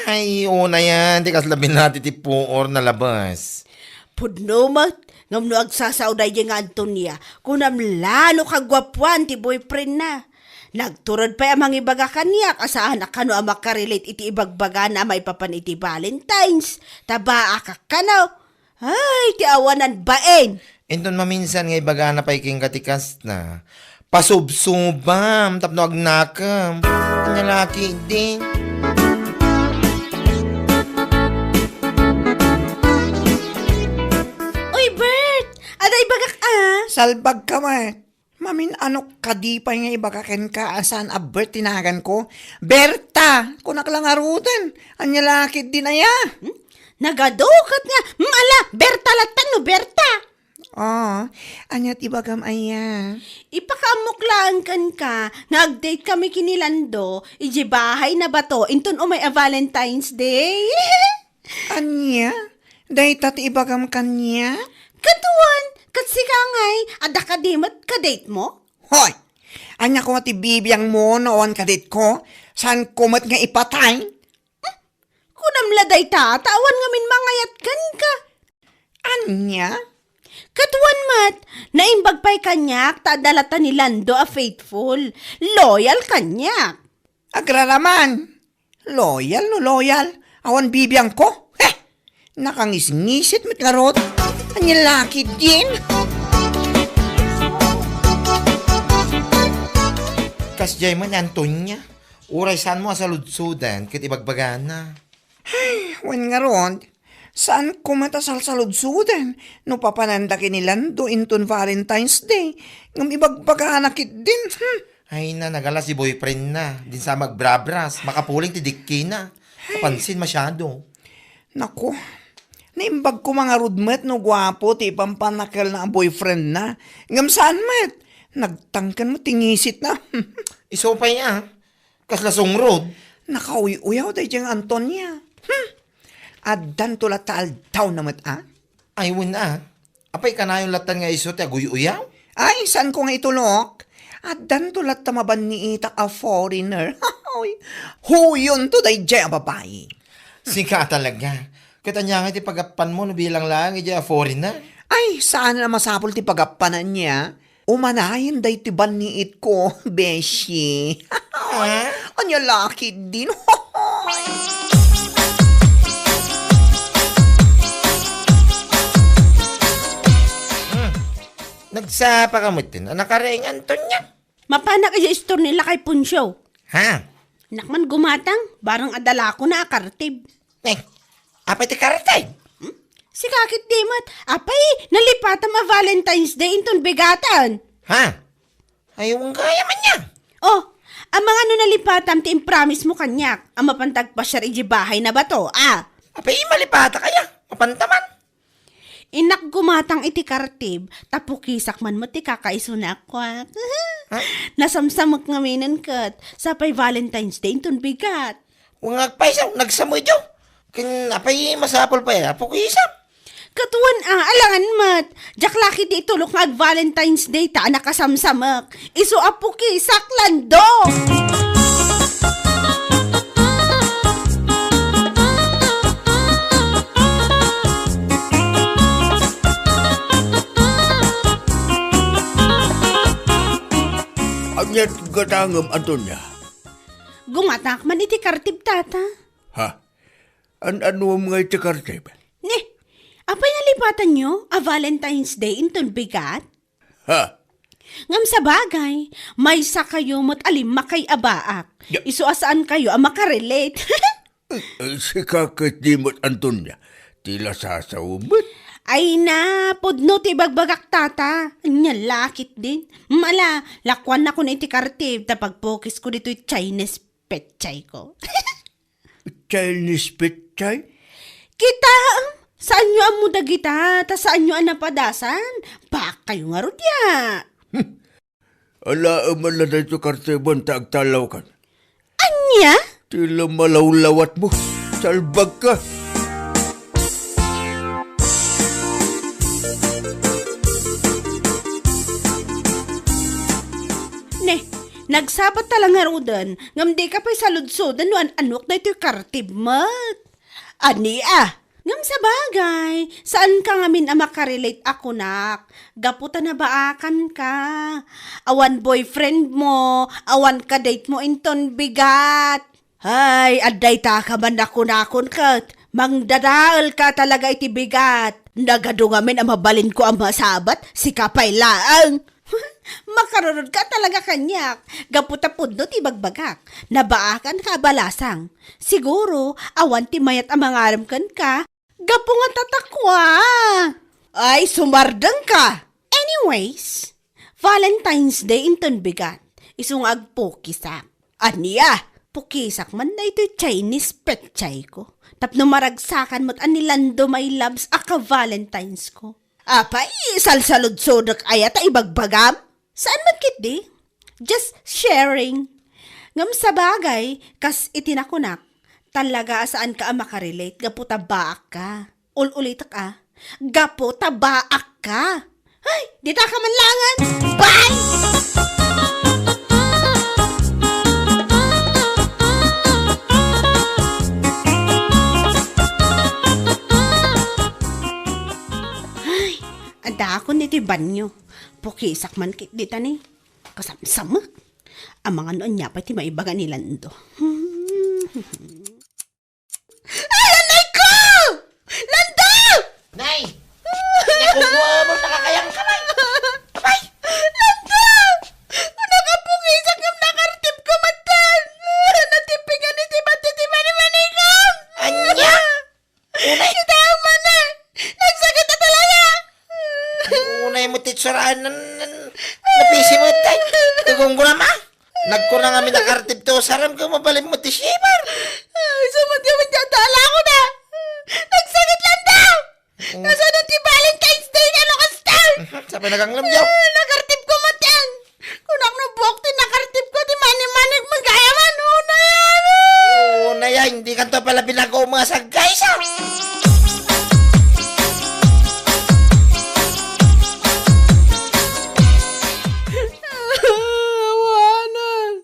Ay, unayen ti kasla binati ti puor nalabes. Pudno met, ngem no agsasao daydiay nga Antonia, kunam la no kaguapuan ti boyfriendna. Nagtured pay a mangibaga kaniak a saan a kano a makarelate iti ibagbagana a maipapan iti Valentine's, ta baakak kano. Ay, ti awanan bain! Inton maminsan nga ibagana pay kenka ti kasta, pasubsubam tapno agnakem. Ania la ketdin? Uy, Bert! Adda ibagak a! Salbagka met. Mamin-anok kadi pay nga ibaga kenka a saan a Bert ti naganko? Berta! Kunak la ngaruden. Ania la ketdin aya? Hmm? Nagadu ket nga, hmm, ala, Berta latta no Berta! Ah, ania ti ibagam aya? Ipakaammok laeng kenka nga ag-date kami ken ni Lando idiay bahay na bato inton umay a Valentine's Day. Ania? Dayta ti ibagam kaniak? Katuan, ket sika ngay, adda kadi met ka-date mo? Hoy! Ania koma ti bibiangmo no awan ka-date ko? Saanko met nga ipatay? Hmm? Kunam la dayta, ta awan ngamin mangayat kenka. Ania? Katuan met, naimbag pay kaniak ta adda latta ni Lando a faithful, loyal kaniak. Agraraman! Loyal no loyal, awan bibiangko. Heh! Nakangisngisit met ngarud. Ania la ketdin? Kasdiay man ni Antonia, uray saanmo a saludsoden ket ibagbagana. Ay, wen ngarud, saanko met a salsaludsoden no papananda ken ni Lando inton Valentine's Day, ngem ibagbagana ketdin. Hmm. Ay na, nagalas ti boyfriendna. Din sa magbrabras, makapuling ti dikkina. Ay. Napansin masyado. Naku, naimbag ko mangarud met no guapo ti ipampannakelna a boyfriendna. Ngem saan met, nagtangken met ti ngisitna. Isu pay a, kasla sungrod. Nakauy-uyaw daydiay nga Antonia. Hmm. Addanto latta aldawna met a. Ay, wen a. Apay kanayon lattan nga isu ti aguy-uyaw? Ay, saanko nga itulok? Addanto latta mabanniitak a foreigner. Hoy, huyonto daydiay a babai. Sika talaga. Ket ania ngay ti pagappanmo no bilang laeng idiay a foreigner? Ay, saan a masapul ti pagappanan niya. Umanayen daytoy banniitko, beshi. Ah? Ania la ketdin? Hmm. Nagsapa ka met, a nakareng Antonia. Mapanak idiay istor ni Lakay Poncio. Ha? Nak man gumatang, barang adalako na a kartib. Eh, apay ti kartib? Hmm? Sika ket di met, apay, nalipatam a Valentine's Day inton bigatan. Ha? Ay, wen gayam ania. Oh, amangan no nalipatam ti impromise mo kaniak, a mapanta agpasiar idiay bahay na bato, ah. Apay, malipatak aya? Mapanta man. Innak gumatang iti kartib, ta pukisak man met ti kakaisuna a kuak. Ha? Nasamsamek ngaminen ket, sapay Valentine's Day inton bigat. Wen agpayso, nagsameyo. Ken apay masapul pay a pukisak? Ket wen a, alangan met. Diak la ketdi itulok nga ag-Valentine's Day ta a nakasamsamek. Isu a pukisak, Lando! Ania ti gatangem, Antonia? Gumatangak man iti kartib, Tata. Ha? An-anuem nga iti kartib? Ni, apay nalipatanyo a Valentine's Day inton bigat? Ha? Ngem sabagay, maysakayo met a limmakay a baak. Ya. Isu a saankayo a makarelate. Eh, sika ket di met, Antonia. Ti la sasaw met. Ay na, pudno ti ibagbagak, Tata. Ania la ketdin. Mala, lakuannakon iti kartib ta pagpukisko ditoy Chinese pechay ko. Chinese pechay? Kita, saanyo ammo dagita, ta saanyo a napadasan? Baakkayo ngarud ya. Hmm. Alaem man la daytoy kartibem ta agtalawkan. Ania? Ti la malawlawatmo. Salbagka. Ne, nagsabat ta la ngaruden, ngem dika pay saludsoden no an-anok daytoy kartib met. Ania? Ngem sabagay, saanka ngamin a makarelate a kunak, gapu ta nabaakanka. Awan boyfriend mo, awan kadate mo inton bigat. Ay, adda itaka man a kunakon ket, mangdadaelka talaga iti bigat. Nagadu ngamin a mabalinko a masabat, sika pay laeng. Makarurodka talaga kaniak, gapu ta pudno ti ibagbagak. Nabaakanka a balasang. Siguro, awan ti mayat a mangarem kenka, gapu nga tatakwa. Ay, sumardengka! Anyways, Valentine's Day inton bigat. Isu nga agpukisak. Ania? Pukisak man daytoy Chinese pechay ko. Tapno maragsakan met a ni Lando my loves a ka-Valentine's ko. Apay, salsaludsodek aya ta ibagbagam? Saan met ketdi? Just sharing. Ngem sabagay, kas iti nakunak, talaga a saanka a makarelate gapu ta baakka. Ul-ulitek a, gapu ta baakka. Ay, dita ka man langen. Bye! Ay, adakon iti banyo. Pukisak man ketdi ta ni. Kasamsamek. Amangan no ania pay ti maibaga ni Lando. Ay, anay ko! Lando! Nay! Nakukuha mo, nakakayang ka, Nay! Abay! Lando! Nakapukisak ngem nakartib ko met. Natipingan iti bati ti manimanikam! Ania? Unay. Kita man eh! Nagsakit na talaga! Unay mo, teacher, ah, nan, nan, napisi mo, tay. Tugong ko naman. Nagkuna nga mi nakartib to, saram ka mabalin mo ti shiver. Ay, sumat ka man dyan, tala ko na. Nagsakit lang daw. Oo. Nasa na ti Valentine's Day na, Lucas Star? Sa pinaganglam, yaw. Ah, nakartib ko man yan. Kunak no buok ti nakartib ko, ti mani-manik, magaya man, oh, na yan. Oo, na yan. Hindi ka to pala binago mga saggay, sa. Awanan.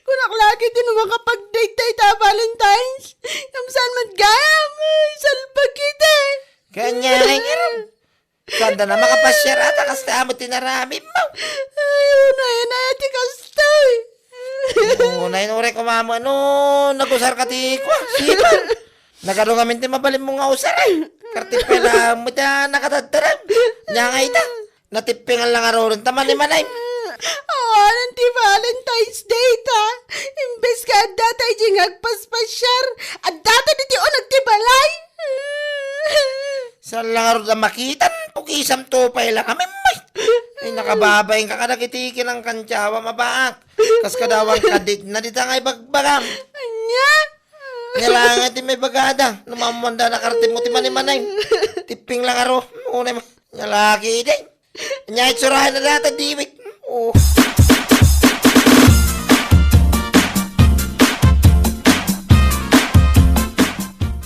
Kunak lagi ti no makapag-date tayo ta Valentine's. Kamsaan man gayam. Ay, salbag kita. Kanya rin, Sanda na makapasyar ata, kasta amo ti naramid mo. Ay, unay na ti kastoy. Unay no, rek, umamo, no, nagusar ka ti kwa, sipa. Nagado ngamin ti mabalin mo nga usar, eh. Kartipela mo ta nakatadtarag. Nya nga ita, natipingan lang aruron, ta manimanay. Awanen ti Valentine's Day ta. Imbes nga addata iti nga agpaspasiar, addata ditoy uneg ti balay. Saan la ngarud a makitam, pukisamto pay la kami, may. Ay, nakababain ka kadagiti kinangkantyawa, mabaak. Kas kadawan kadit na dita nga ibagbagam. Anya? Nya la nga ti may bagada, no maammoanda nakartibmo ti manimanay. Tipping la ngarud, unay mo. Nya la ketdi. Nya itsuraen na data diwit. Oh.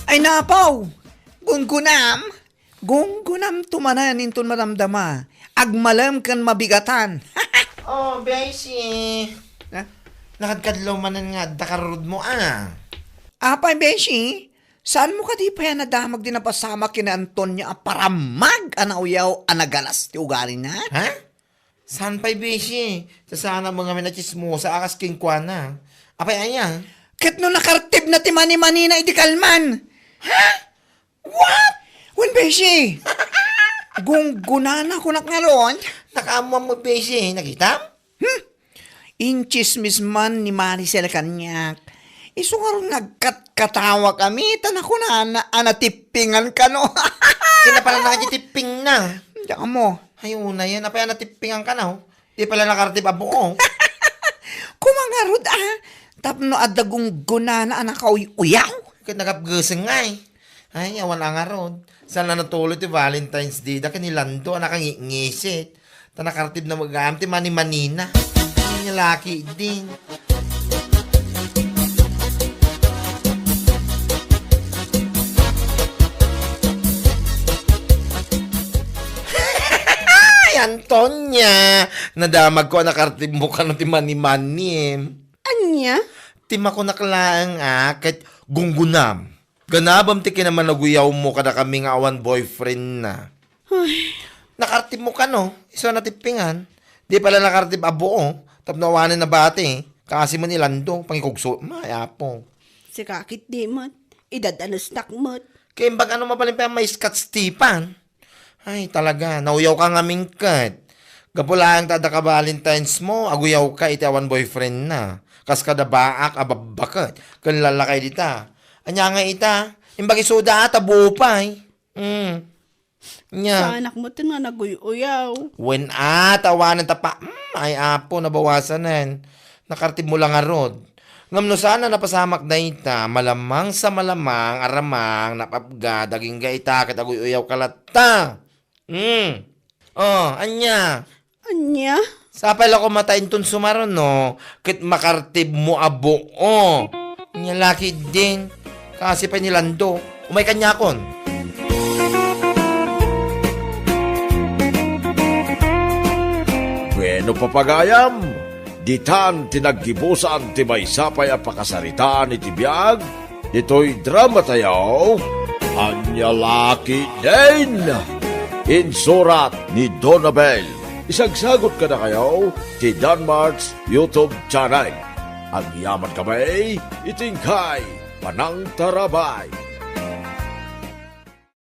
Ay, napaw! Gunggunam! Gunggunamto manen inton madamdama. Agmalem ken mabigatan. Oh, Beshi. Ha? Nakadkadlaw manen nga adda karurudmo, ah. Apay, Beshi? Saanmo kadi pay a nadamag ti napasamak ken ni Antonia a paramag a nauyaw a nagalas ti ugalina? Ha? Saan pay, Beshi? Sasana mo ngamin a tsismosa a kas kenkuana. Apay aya? Ket no nakartibna ti manimanina idi kalman. Ha? What? Wen, Beshi. Gunggunana kunak ngarud. Nakaammoan mo, Beshi. Nakitam? Hmm? Intsismis man ni Maricel kaniak. Isu ngarud nga agkatkatawakami, ta nakunana a natippingan kano. Kina pala na ti tipping na. Diak ammo. Ay, una yan. Apay a natippingan kano? Di pala nakartib a buo. Kuma ngarud, ah. Tapno adda gunggunana a nakauy-uyaw. Ket nagapgeseng nga, eh. Ay, awan a ngarud. Saan la natuloy ti Valentine's Day da ken ni Lando a nakangitngisit. Ta nakartibna met gayam ti manimanina. Ania la ketdin. Ay, Antonia! Nadamagko a nakartibmo kano ti manimanim. Ania? Ti makunak laeng a ket gunggunam. Ganabem ti kinamanaguyawmo kadakami nga awan boyfriend na. Ay. Nakartibmo kano, isu a natippingan. Di pala nakartib a buo, tapno awanen nabati. Kaasi man ni Lando, pangikugso. May apo. Sika ketdi met, idadanesnak met. Kaimbag ano mabalin pay a maiskat Stefan. Ay, talaga, nauyaw ka ngamin ket. Gapu laeng ta adda ka Valentine's mo, aguyaw ka iti awan boyfriend na. Kas kada baak a babbaket, ken lallakay dita. Ania nga ita, imbag isuda a ta buo pay. Mm. Nya. Saanak mo ten nga naguy-uyaw. Wen a, tawanan ta pa, mm, ay apo, nabawasanen. Nakartib mo lang ngarud. Ngem no saan a napasamak dayta, malamang sa malamang, aramang, napapga, dagingga ita, ket aguy-uyaw ka latta. Hmm. Oh, ania? Ania? Sapay la koma ta inton sumaruno, ket makartib mo a buo. Ania la ketdin? Kaasi pay ni Lando. Umay kaniakon. Bueno, papagayam, ditan ti naggibusan ti maysa pay a pakasaritaan iti biag, ditoy drama tayo, Ania la ketdin? Insurat ni Donabel. Isagsagot kadakayo ti Danmart's YouTube channel. Agyaman kami iti inkay panangtarabay.